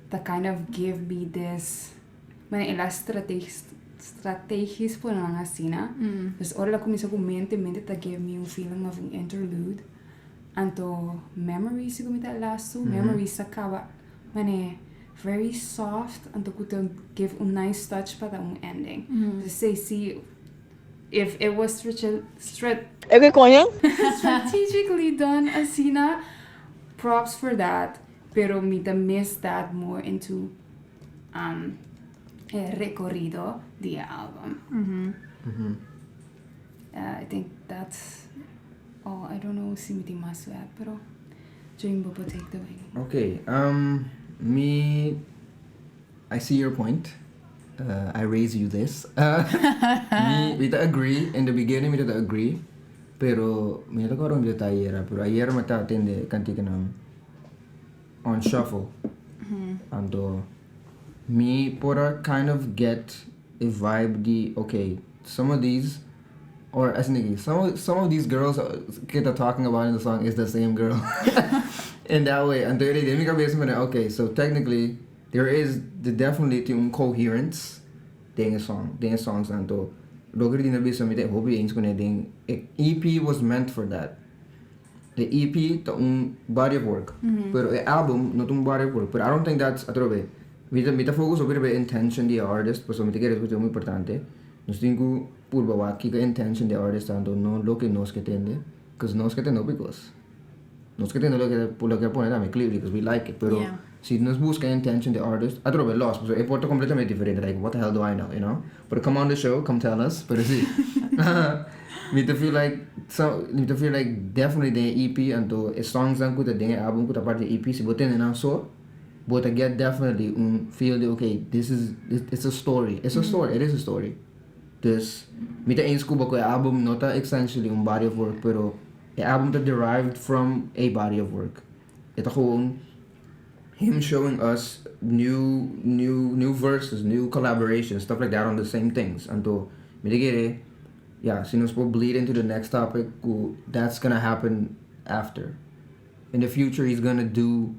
ta kind of give me this mane el a strategisch strategisch pone nan asina dus ora el a kuminsa ku mente mente ta give me un feeling of un interlude anto memories si ku mi ta e lastu memories ta kaba mane very soft anto ku ta give un nice touch pa ta un ending dus esei si if it was E ke koño? strategically done asina. Props for that, pero mi ta miss that more into e rekorido di e album. I think that's all. I don't know si mi tin mas to add, pero Jane, bo por take the wing. Ok, mi I see your point. I raise you this. Mi, mi ta agree, in the beginning mi ta agree, pero mi no ta acorda unda ta ayera, pero ayera mi ta tende cantikanan on shuffle. Anto mi por a kind of get e vibe di okay, some of these or asina aki, some of these girls ke ta talking about in the song is the same girl. In that way, anto den mi cabeza mi okay, so technically there is definitely tin un coherence den e song, den e songs. Anto loke di na bisa, mi ta hopi eens kuné den e EP was meant for that. E EP ta un body of work, pero e album no ta un body of work. Pero I don't think that's, atrobe, mi ta focus hopi riba e intention di e artist, pasobra mi ta kere esaki ta muy importante. Nos tin ku purba wak kiko e intention di e artist, anto no loke nos ke tende, because nos ke tende hopi kos. Nos ke tende loke a pone tambe clearly because we like it, pero si nos buska e intention di e artist, atrobe los, pasobra e por ta completamente diferente, like, what the hell do I know? Pero come on the show, come tell us, pero si. Mi ta feel like, so, mi ta feel like definitely den e EP, anto e songsnan ku ta den e album ku ta parti di e EP, si bo tende nan so, bo ta get definitely un feel di okay, this is, it's a story, it's a story, it is a story. Dus, mi ta eens ku bo ku e album no ta essentially un body of work, pero e album ta derived from a body of work. E ta gewoon him showing us new verses, new collaborations, stuff like that on the same things. Anto, mi ta kere, yeah, si nos por bleed into the next topic, ku that's gonna happen after. In the future, he's gonna do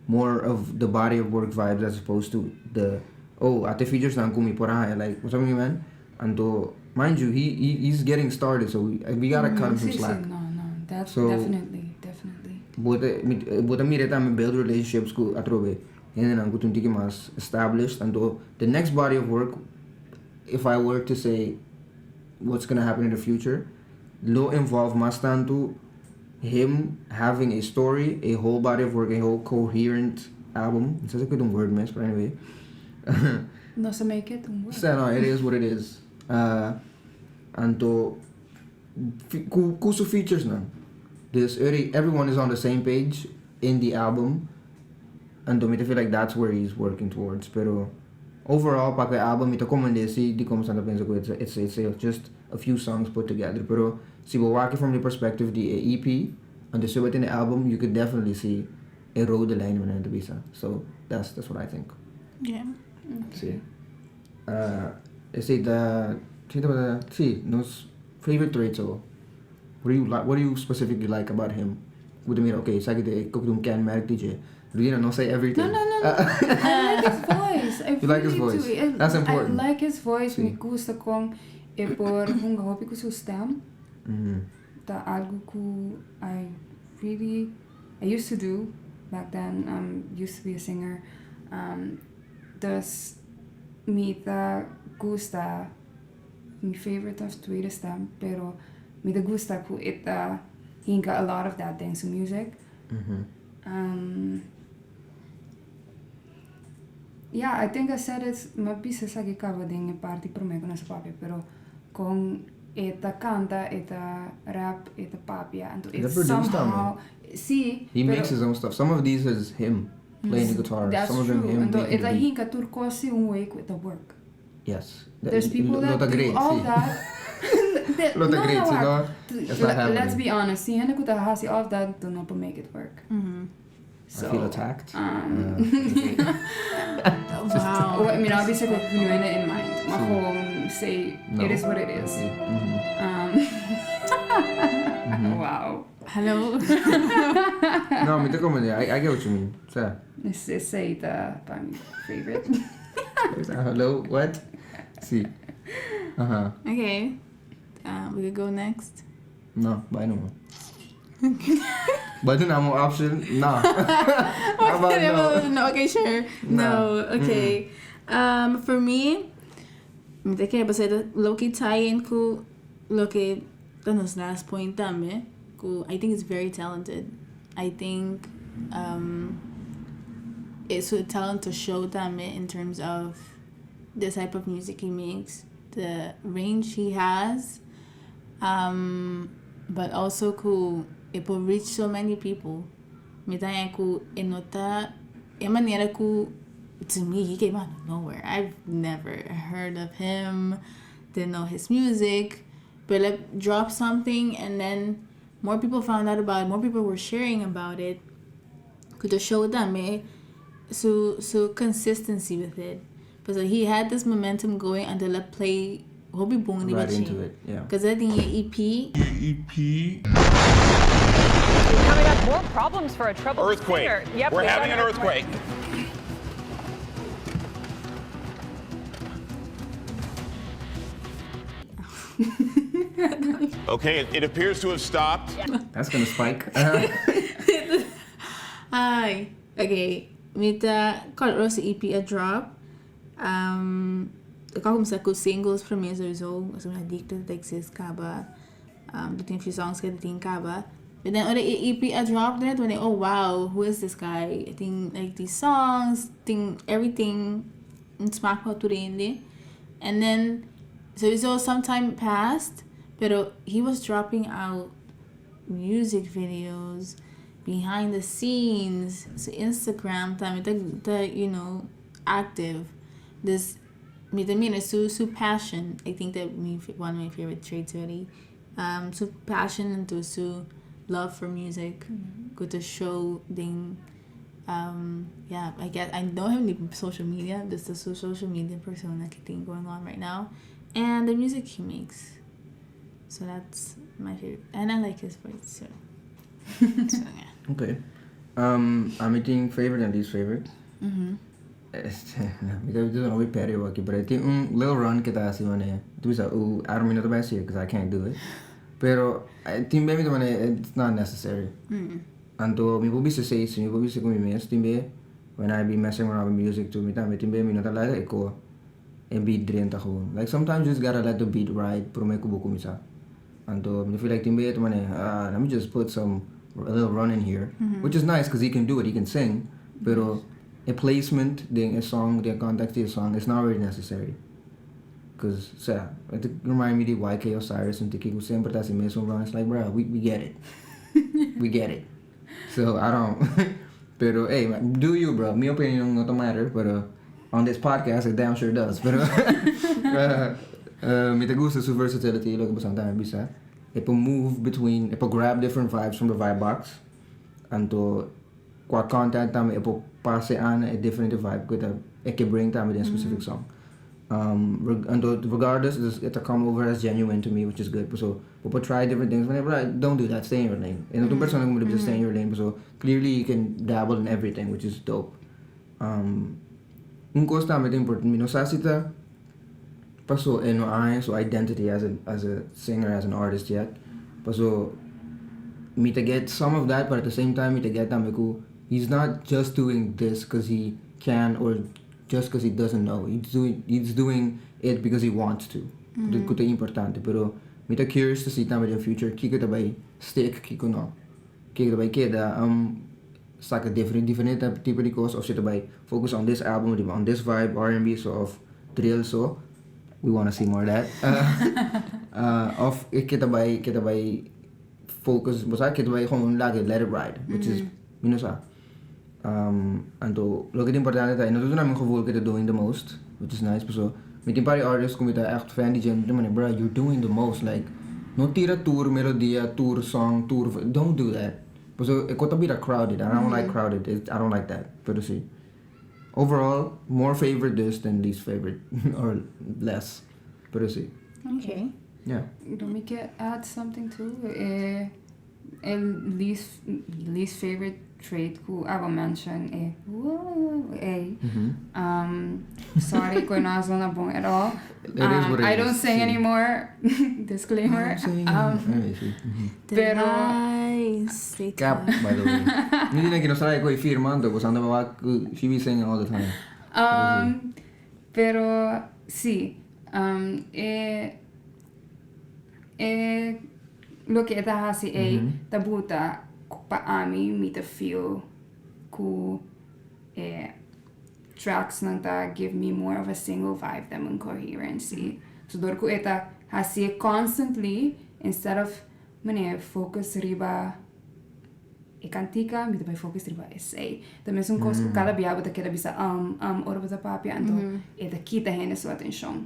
more of the body of work vibes as opposed to the, oh, ate features nan ku mi por haña, like, what's up, man? Anto, mind you, he's getting started, so we gotta cut him some slack. No, that's So- definitely, definitely. Bo ta mira tambe build relationships ku atrobe hendenan ku ta un tiki mas established. Anto the next body of work, if I were to say what's gonna happen in the future, lo involve mas tantu him having a story, a whole body of work, a whole coherent album. No sa si ta un word mes, but anyway. No se make it un word. So, no, it is what it is. Anto ku su features nan. Dus everyone is on the same page in the album. Anto mi ta feel like that's where he's working towards. Pero overall, pa e album, mi ta komprondé si di kon ta pensa ku it's just a few songs put together. Pero si bo wak from the perspective di e EP and the in the album, you could definitely see e rode lijn wanneer ta bisa. So that's what I think. Si. Si, nos favorite traits o. What do you like? What do you specifically like about him? Bo ta mira, okay, esaki ta un kenmerk di dje. Rudina, no say everything. No. I like his voice. I You like his really voice. do. That's important. I like his voice. Si. Mi gusta kon e por hunga hopi ku su stem. Ta algu ku I used to do back then. Used to be a singer. Dus mi ta gusta, mi favorite of tweede stem, pero mi ta gusta ku e ta hinka a lot of that den su music. Yeah, I think I said it, m'a bisa esaki kaba den e parti promé ku nos papia, pero kon e ta kanta, e ta rap, e ta papia, anto E ta it's produce somehow, si, He pero makes his own stuff. Some of these is him playing the guitar. That's Some of them true. him Anto making e the ta beat. hinka tur kos un way ku e ta work. Yes. There's people that Lo ta do great, all si. that. Lo ta No, great, no, si wak. no, it's not Let's happening. be honest. Si hende ku ta hasi all of that, do not make it work. So, I feel attacked. Wow. Oh, I mean, obviously, ku nu in mind. Maar Si. gewoon say No. it is what it is. Si. Wow. Hello. No, mi ta komprondé. I get what you mean. So, This is say the my favorite. Hello, what? Si. Okay. We could go next. No, bai no. But then more option? No. How about no? No, okay, sure. No. No, okay. For me, mi ta kere pasó low-key tie in ku loke ta nos last point tambe. Ku I think it's very talented. I think Um, e su talent to show tambe in terms of the type of music he makes, the range he has, but also ku e por reach so many people. Mi ta haña ku e no ta e manera ku to me he came out of nowhere. I've never heard of him, didn't know his music, but el a drop something and then more people found out about it, more people were sharing about it. Ku ta show tambe su su consistency with it. Pasobra he had this momentum going until a play hopi bon riba Right dje. into it, yeah. Cause e tin e EP. EP. Coming up, more problems for a troubled Earthquake. singer. Yep, We're we've got having an earthquake. Okay, it, it appears to have stopped. That's gonna spike. Ay, okay. Mi ta kòrda ora su EP a drop. Um, e ka kuminsá ku singles promé sowieso. Pasobra mi Addicted ta exist kaba. Um, ta tin few songs ku ta tin kaba. But then ora e EP a drop den mi oh wow, who is this guy? E tin like these songs, tin everything un smaak pa tur hende. And then sowieso some time passed, pero he was dropping out music videos, behind the scenes, su Instagram tambe ta ta you know active. Dus mi ta mira su su passion, I think that mi one of my favorite traits already, um, su passion anto su love for music ku ta show den um, yeah, I guess I know him di social media, dus ta su social media persona ku tin going on right now and the music he makes. So that's my favorite. And I like his voice too. so yeah. Okay. Um, ami tin favorite and least favorite. Este, mi ta bisa hopi perrio aki, pero tin un little run que ta hasi mane. Tu bisa, uh, I don't mean no ta bai because I can't do it. Pero eh, tin be mi ta mane, it's not necessary. Anto mi por bisa esey, si mi por bisa cu mi mes, tin be when I be messing around with music too, mi tambe tin be mi no ta laga e ko e beat drenta gewoon. Like sometimes you just gotta let the beat ride prome ku bo kuminsá. Anto mi ta feel like tin be ta manera ah let me just put some a little run in here which is nice cause he can do it, he can sing pero e placement den e song den e context di e song is not really necessary. Cause sea e ta remind me di YK Osiris un tiki ku semper ta hasi mesun run it's like bruh we we get it we get it so I don't Pero ey, do you bro, mi opinion no ta matter pero on this podcast it damn sure does pero mi ta gusta su versatility loke boso tambe bisa e por move between e por grab different vibes from the vibe box anto kua content tambe e por pase ana e diferente vibe ku e ta e ke bring tambe den specific song. Anto regardless e ta come over as genuine to me which is good paso bo por try different things but don't do that stay in your lane e no ta un persona ku bo ta bisa stay in your lane paso clearly you can dabble in everything which is dope un kos tambe ta importante mi no sa si ta paso e no a haña su identity as a as a singer as an artist yet paso mi ta get some of that but at the same time mi ta get tambe ku he's not just doing this cause he can or Just cause he doesn't know, he's doing he's doing it because he wants to, ku ta importante, pero mi ta curious to see tambe den future kiko ta bai stick kiko no, kiko ta bai keda saka diferente diferente tipo di kos of si ta bai focus on this album on this vibe R&B so of drill so, we wanna see more of that of ke ta bai ke ta bai focus bo sa ke ta bai gewoon laga let it ride which is mi no sa. Anto loke ta importante ta e no ta duna mi un gevoel ku e ta doing the most, which is nice paso mi tin par di artist ku mi ta echt fan di dje mi ta manda bruh you're doing the most like no tira tur melodia tur song tur don't do that paso e ko ta bira crowded and I don't like crowded I don't like that pero si overall more favorite this than least favorite or less pero si. Okay. Yeah. Lo mi ke add something too e E least least favorite trait ku abo mention e ei. Um, sorry ku e no a zona bon at all. It is what it I don't is, sing sí. anymore. Disclaimer. Um, Ay, sí. Pero- Nice. They Cap, by the way. Mi dina que no sabe cu e firma, anto cu Santa Baba, cu she be singing all the time. um, pero sí, um, e E loke e ta hasi ei ta buta ku pa ami mi ta feel. Ku e tracks nan ta give me more of a single vibe than un coherency. So dor ku e ta hasié constantly instead of manera focus riba e kantika, mi ta bai focus riba esei. Ta mesun kos ku kada bia bo ta keda bisa um um ora bo ta papia anto e ta kita hende su atenshon.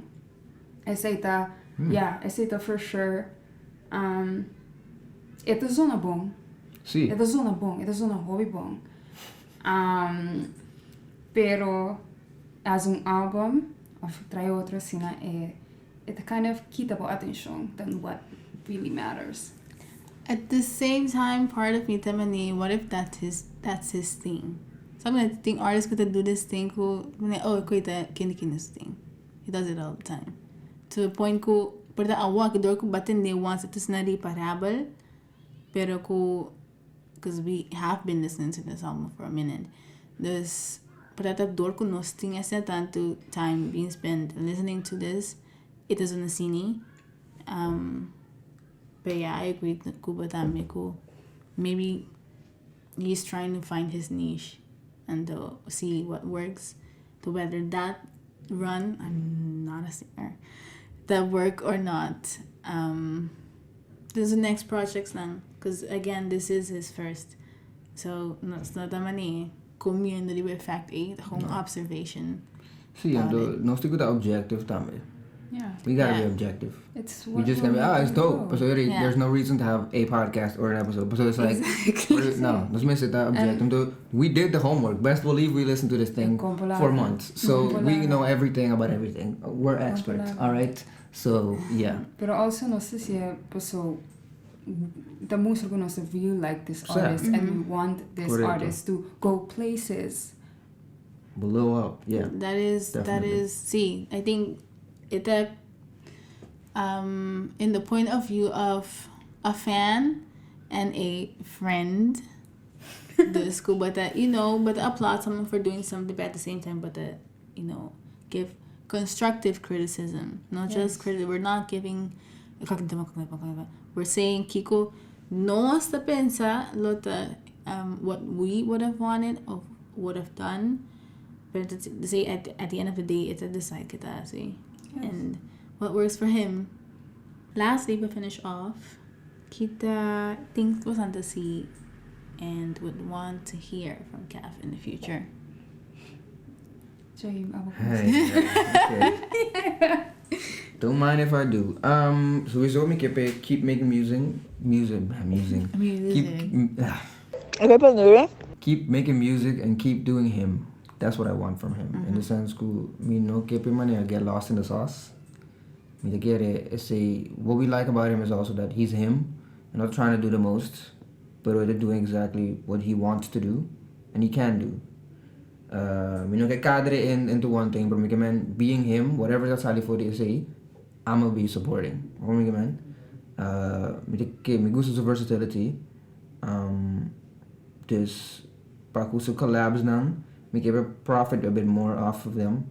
Esei ta, ya, esei ta for sure. E ta zona bon. Sí. E ta zona bon, e ta zona hopi bon. Pero as un album of trae otro asina e e ta kind of kita bo atencion than what really matters. At the same time part of me ta mane what if that's his that's his thing. Something that think artists ku ta do this thing ku mane oh ku e ta kende kende su thing. He does it all the time. To the point ku por ta awor ku dor ku bo a tende once e ta asina riparabel pero ku cause we have been listening to this album for a minute dus por ta dor ku nos tin asina tantu time being spent listening to this e ta zona asini um but yeah I agree ku bo tambe ku maybe he's trying to find his niche and to see what works to whether that run I'm not a singer that work or not um this is the next projects nan cause again this is his first so nos no ta mane comiendo riba e fact ey ta gewoon observation. Sí, anto nos tin cu ta objective tambe. Yeah. We gotta be Yeah. objective. It's We what just gonna be, we're ah, it's making dope. do. Pasobra yori, Yeah. there's no reason to have a podcast or an episode. Pasobra it's like, Exactly. we're- no, nos mester ta objective. Anto, we did the homework. Best believe we listened to this thing Compolada. for months. So we Compolada. know everything about everything. We're experts, Compolada. all right? So, yeah. Pero also nos ta siña paso ta mustra ku nos ta really like this Sa. artist and we want this Korekto. artist to go places. Blow up, yeah. That is that Definitely. is see, I think it that in the point of view of a fan and a friend dus ku bo ta you know bo ta applaud someone for doing something but at the same time bo ta you know give constructive criticism not just criti we're not giving we're saying kiko nos ta pensa lo ta what we would have wanted of would have done pero ta say at at the end of the day e ta decide ke ta hasi and what works for him lastly pa finish off ki ta things boso ta si and would want to hear from Kef in the future. Jaime, abo Hey, okay. Don't mind if I do. Um, sowieso mi ke pe keep making music, music, music. Music. Keep, ah, Ik heb het nu, hè? keep making music and keep doing him. That's what I want from him. In the sense ku mi no ke pe manera get lost in the sauce. Mi ta kere esey what we like about him is also that he's him and not trying to do the most pero e ta doing exactly what he wants to do and he can do. Mi no ke kadre in into one thing pero mi ke men being him whatever ta sali for di esey I'ma be supporting. Hoor mi ke men? Mi ta ke mi gusta su versatility dus pa ku su collabs nan mi ke profit a bit more off of them.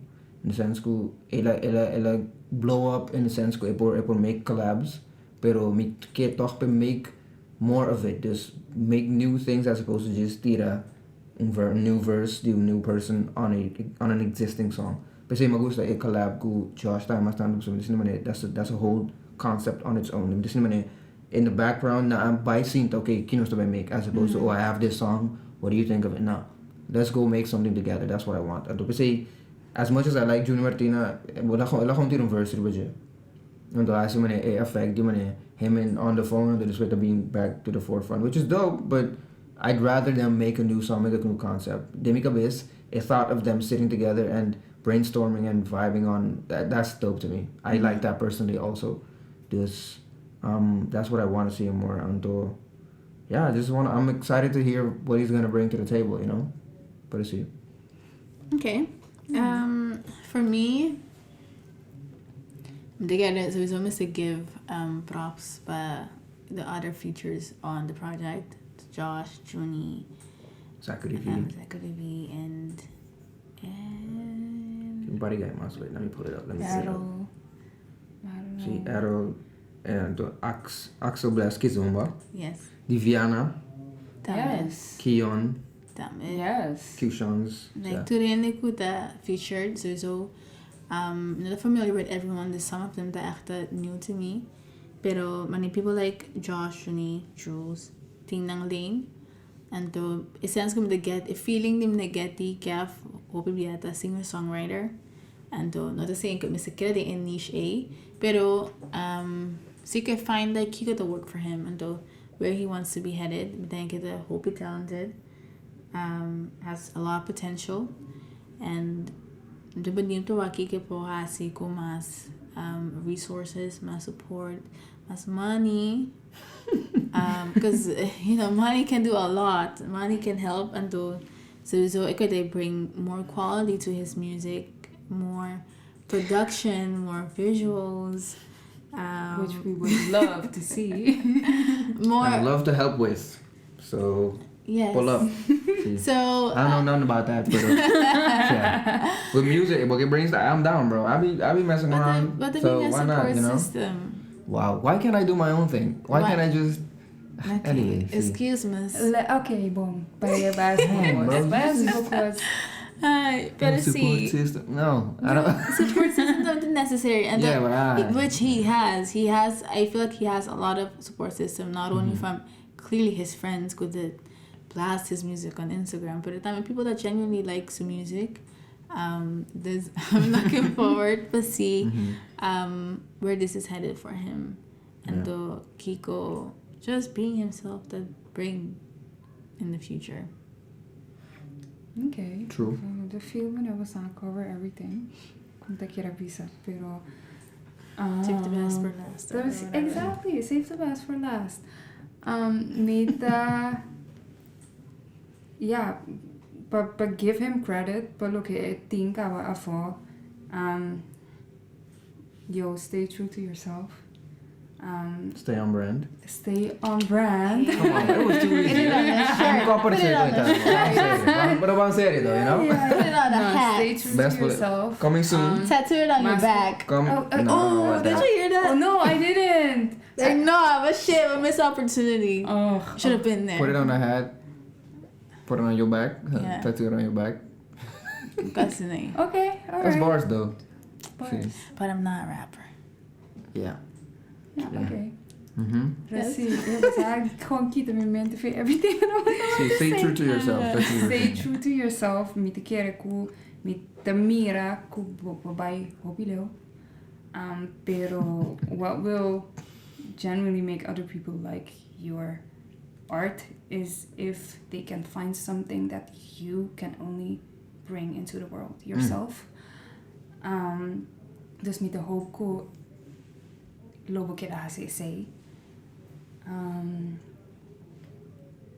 In the sense ku el a el a el a blow up in the sense ku e por e por make collabs pero mi ke tog p'e make more of it dus make new things as opposed to just tira un ver un new verse di un new person on a on an existing song. P'esei mi a gusta e collab ku Josh ta mas tantu pasobra mi ta sinti manera that's a that's a whole concept on its own. Mi ta sinti manera in the background nan a bai sinta okay ki nos ta bai make as opposed to oh I have this song what do you think of it no let's go make something together that's what I want. Anto p'esei As much as I like Junior Martina, el a gewoon tira un verse riba dje. Anto a hasi manera e effect di manera him and on the phone anto despues ta bin back to the forefront which is dope but I'd rather them make a new song, make a new concept. Den mi cabes e thought of them sitting together and brainstorming and vibing on that that's dope to me. I like that personally also. Dus that's what I want to see more anto yeah I just wanna I'm excited to hear what he's gonna bring to the table you know. Pero si. Ok. Um, for me, mi ta kere sowieso mester give um, props pa the other features on the project. Josh, Junie, Zachary V. um, Zachary V, and and Tin un par di guy mas, wait, let me pull it up, let me pull it up. Errol. I don't Si, know. Errol, eh, anto Ax, Axel Bless Kizomba, yes, Diviana, tambe. Yes. Kion. Tambe. Yes. Q-Shans. Like Yeah. tur hende ku ta featured, sowieso. Not familiar with everyone, there's some of them that are new to me. Pero many people like Josh, Juni, Jules, tin nan lane. Anto, e sense ku mi ta get, e feeling di mi ta get di Kev, hopi bia ta singer-songwriter. Anto, no ta saying ku mi se keda den e niche ei, pero si ku e find like kiko ta work for him. Anto, where he wants to be headed, mi ta think e ta hopi talented, has a lot of potential. And mi ta benieuwd pa wak kiko e por hasi ku mas resources, mas support, mas money. Because money can do a lot. Money can help. Anto, sowieso e ta bring more quality to his music, more production, more visuals. Which we would love to see. More. I'd love to help with. So pull up. See. So I don't know nothing about that, but yeah. With music, but it brings the, I'm down, bro. I be messing But the, around. but the So being a why not, support you know? system. Wow. Why can't I do my own thing? Why Why? can't I just? Okay. Anyway, see. Excuse me. Okay, bom. Bai, bai, Damn, bro. bai. Ay, pero Support sí. system. No, I don't. Support system not necessary, and Yeah, but which he has. He has. I feel like he has a lot of support system, not only from clearly his friends who did blast his music on Instagram, but I mean people that genuinely like some music. I'm looking forward to see where this is headed for him, and the kiko just being himself that bring in the future. Okay. True. So, the film never cover everything. Ku ta kier bisa, pero Save the best for last or whatever. Exactly, save the best for last. Mi ta, yeah, but give him credit pa loke e tin kaba afó. Yo, stay true to yourself. Stay on brand. Stay on brand. Come on, it was too Put easy. it on a shirt. Put Put it on a shirt. But I'm serious though, you know? Put it on a No, hat. stay true Best to yourself. Coming soon. Tattoo it on your back. Come. Oh, No, oh, what Did that? you hear that? Oh no, I didn't. Like, no, but shit, a missed opportunity. Oh, Should have been there. Put it on a hat. Put it on your back. Yeah. Tattoo it on your back. That's the thing. Okay, all That's right. bars though. Bars. See. But I'm not a rapper. Yeah. Yeah, okay. Yes. Si, gewoon kita mi mente for everything that I want See, to stay say. true to yourself. That's what you're Stay saying. true to yourself. Mi ta kere ku mi ta mira ku bo por bai hopi leu. Pero what will genuinely make other people like your art is if they can find something that you can only bring into the world yourself. Dus mi ta hope ku lo bo keda hasi esei.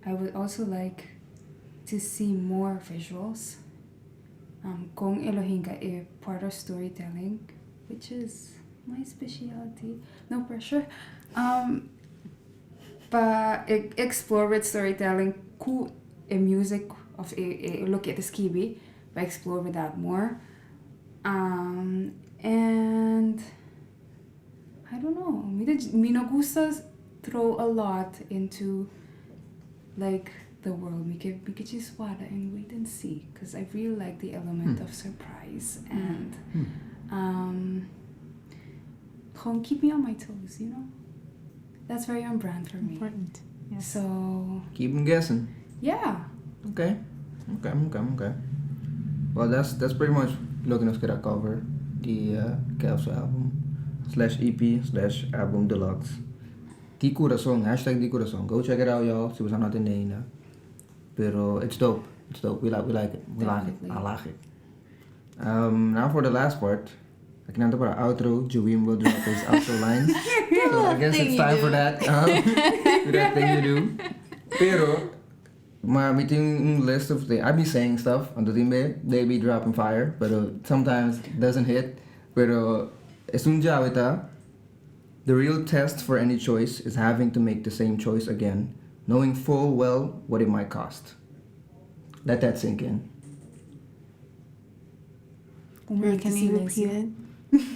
I would also like to see more visuals. Kon e lo hinka e part of storytelling, which is my specialty. No pressure. Pa explore with storytelling ku e music of e loke e ta skibi, but explore with that more. And I don't know. Mi no gusta throw a lot into like the world. Mi ke just warda and wait and see because I really like the element of surprise and gewoon keep me on my toes. That's very on brand for me. Important. Yes. So Keep them guessing. Yeah. Okay. Well, that's pretty much loke nos kier cover the Capsule album/EP/album deluxe. Di Curason, #DiCurason. Go check it out, y'all. Si bo no a tende ainda. Pero it's dope. It's dope. We like it. We like it. I Definitely. like it. Now for the last part. Aki nan pa outro, Joey will drop his outro lines. So I guess thing it's you time do. for that. Do that thing you do. Pero, mi tin un list of things. I be saying stuff on the team, they be dropping fire, but sometimes it doesn't hit. Pero esun llave ta. The real test for any choice is having to make the same choice again, knowing full well what it might cost. Let that sink in. Wait, can you repeat it?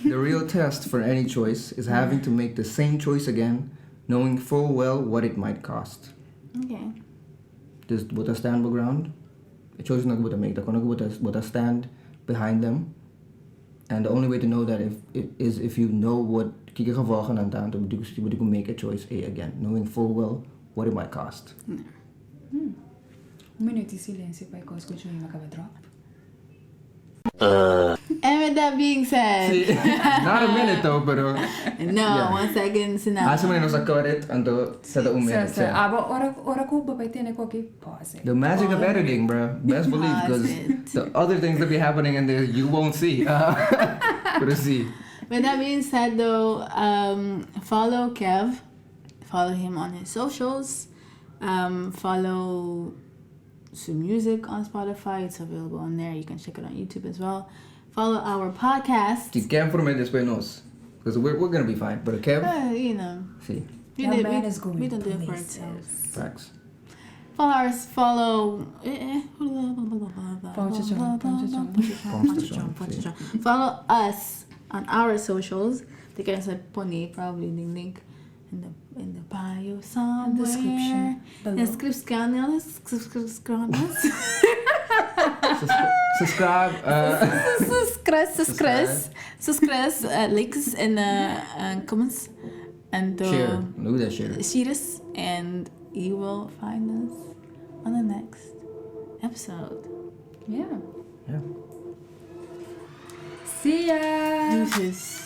The real test for any choice is having to make the same choice again, knowing full well what it might cost. Okay. This with a stand ground. E choices nan ku bo ta make ta kon ku bo ta stand behind them. And the only way to know that if, is if you know what kiko gevolgen nan ta, anto bo tin ku make a choice a again, knowing full well what it might cost. Un minuut di silensio pa e kos ku Joey a kaba drop. And with that being said, Not a minute though, pero no, one second, so now. Asina manera nos a cut it, anto seta un minute. So, so, abo ora ora ku bo bai tene koki pause it. The magic of editing, bro. Best believe, Pause because it. the other things that be happening in there you won't see. Pero si. With that being said, though, follow Kev, follow him on his socials, follow some music on Spotify. It's available on there. You can check it on YouTube as well. Follow our podcast. Si Kev promé despues nos. Because we're gonna be fine. But Kev, si. We, That did, man we, is going we don't do it for places. ourselves. Facts. Follow us, follow. Follow us on our socials. They can say pony probably the link in the bio somewhere. Description below. Description. Subscribe. Subscribe. Subscribe. Subscribe. Subscribe. Likes and comments and Share. Look at that share. Share and you will find us on the next episode. See ya! Deuces.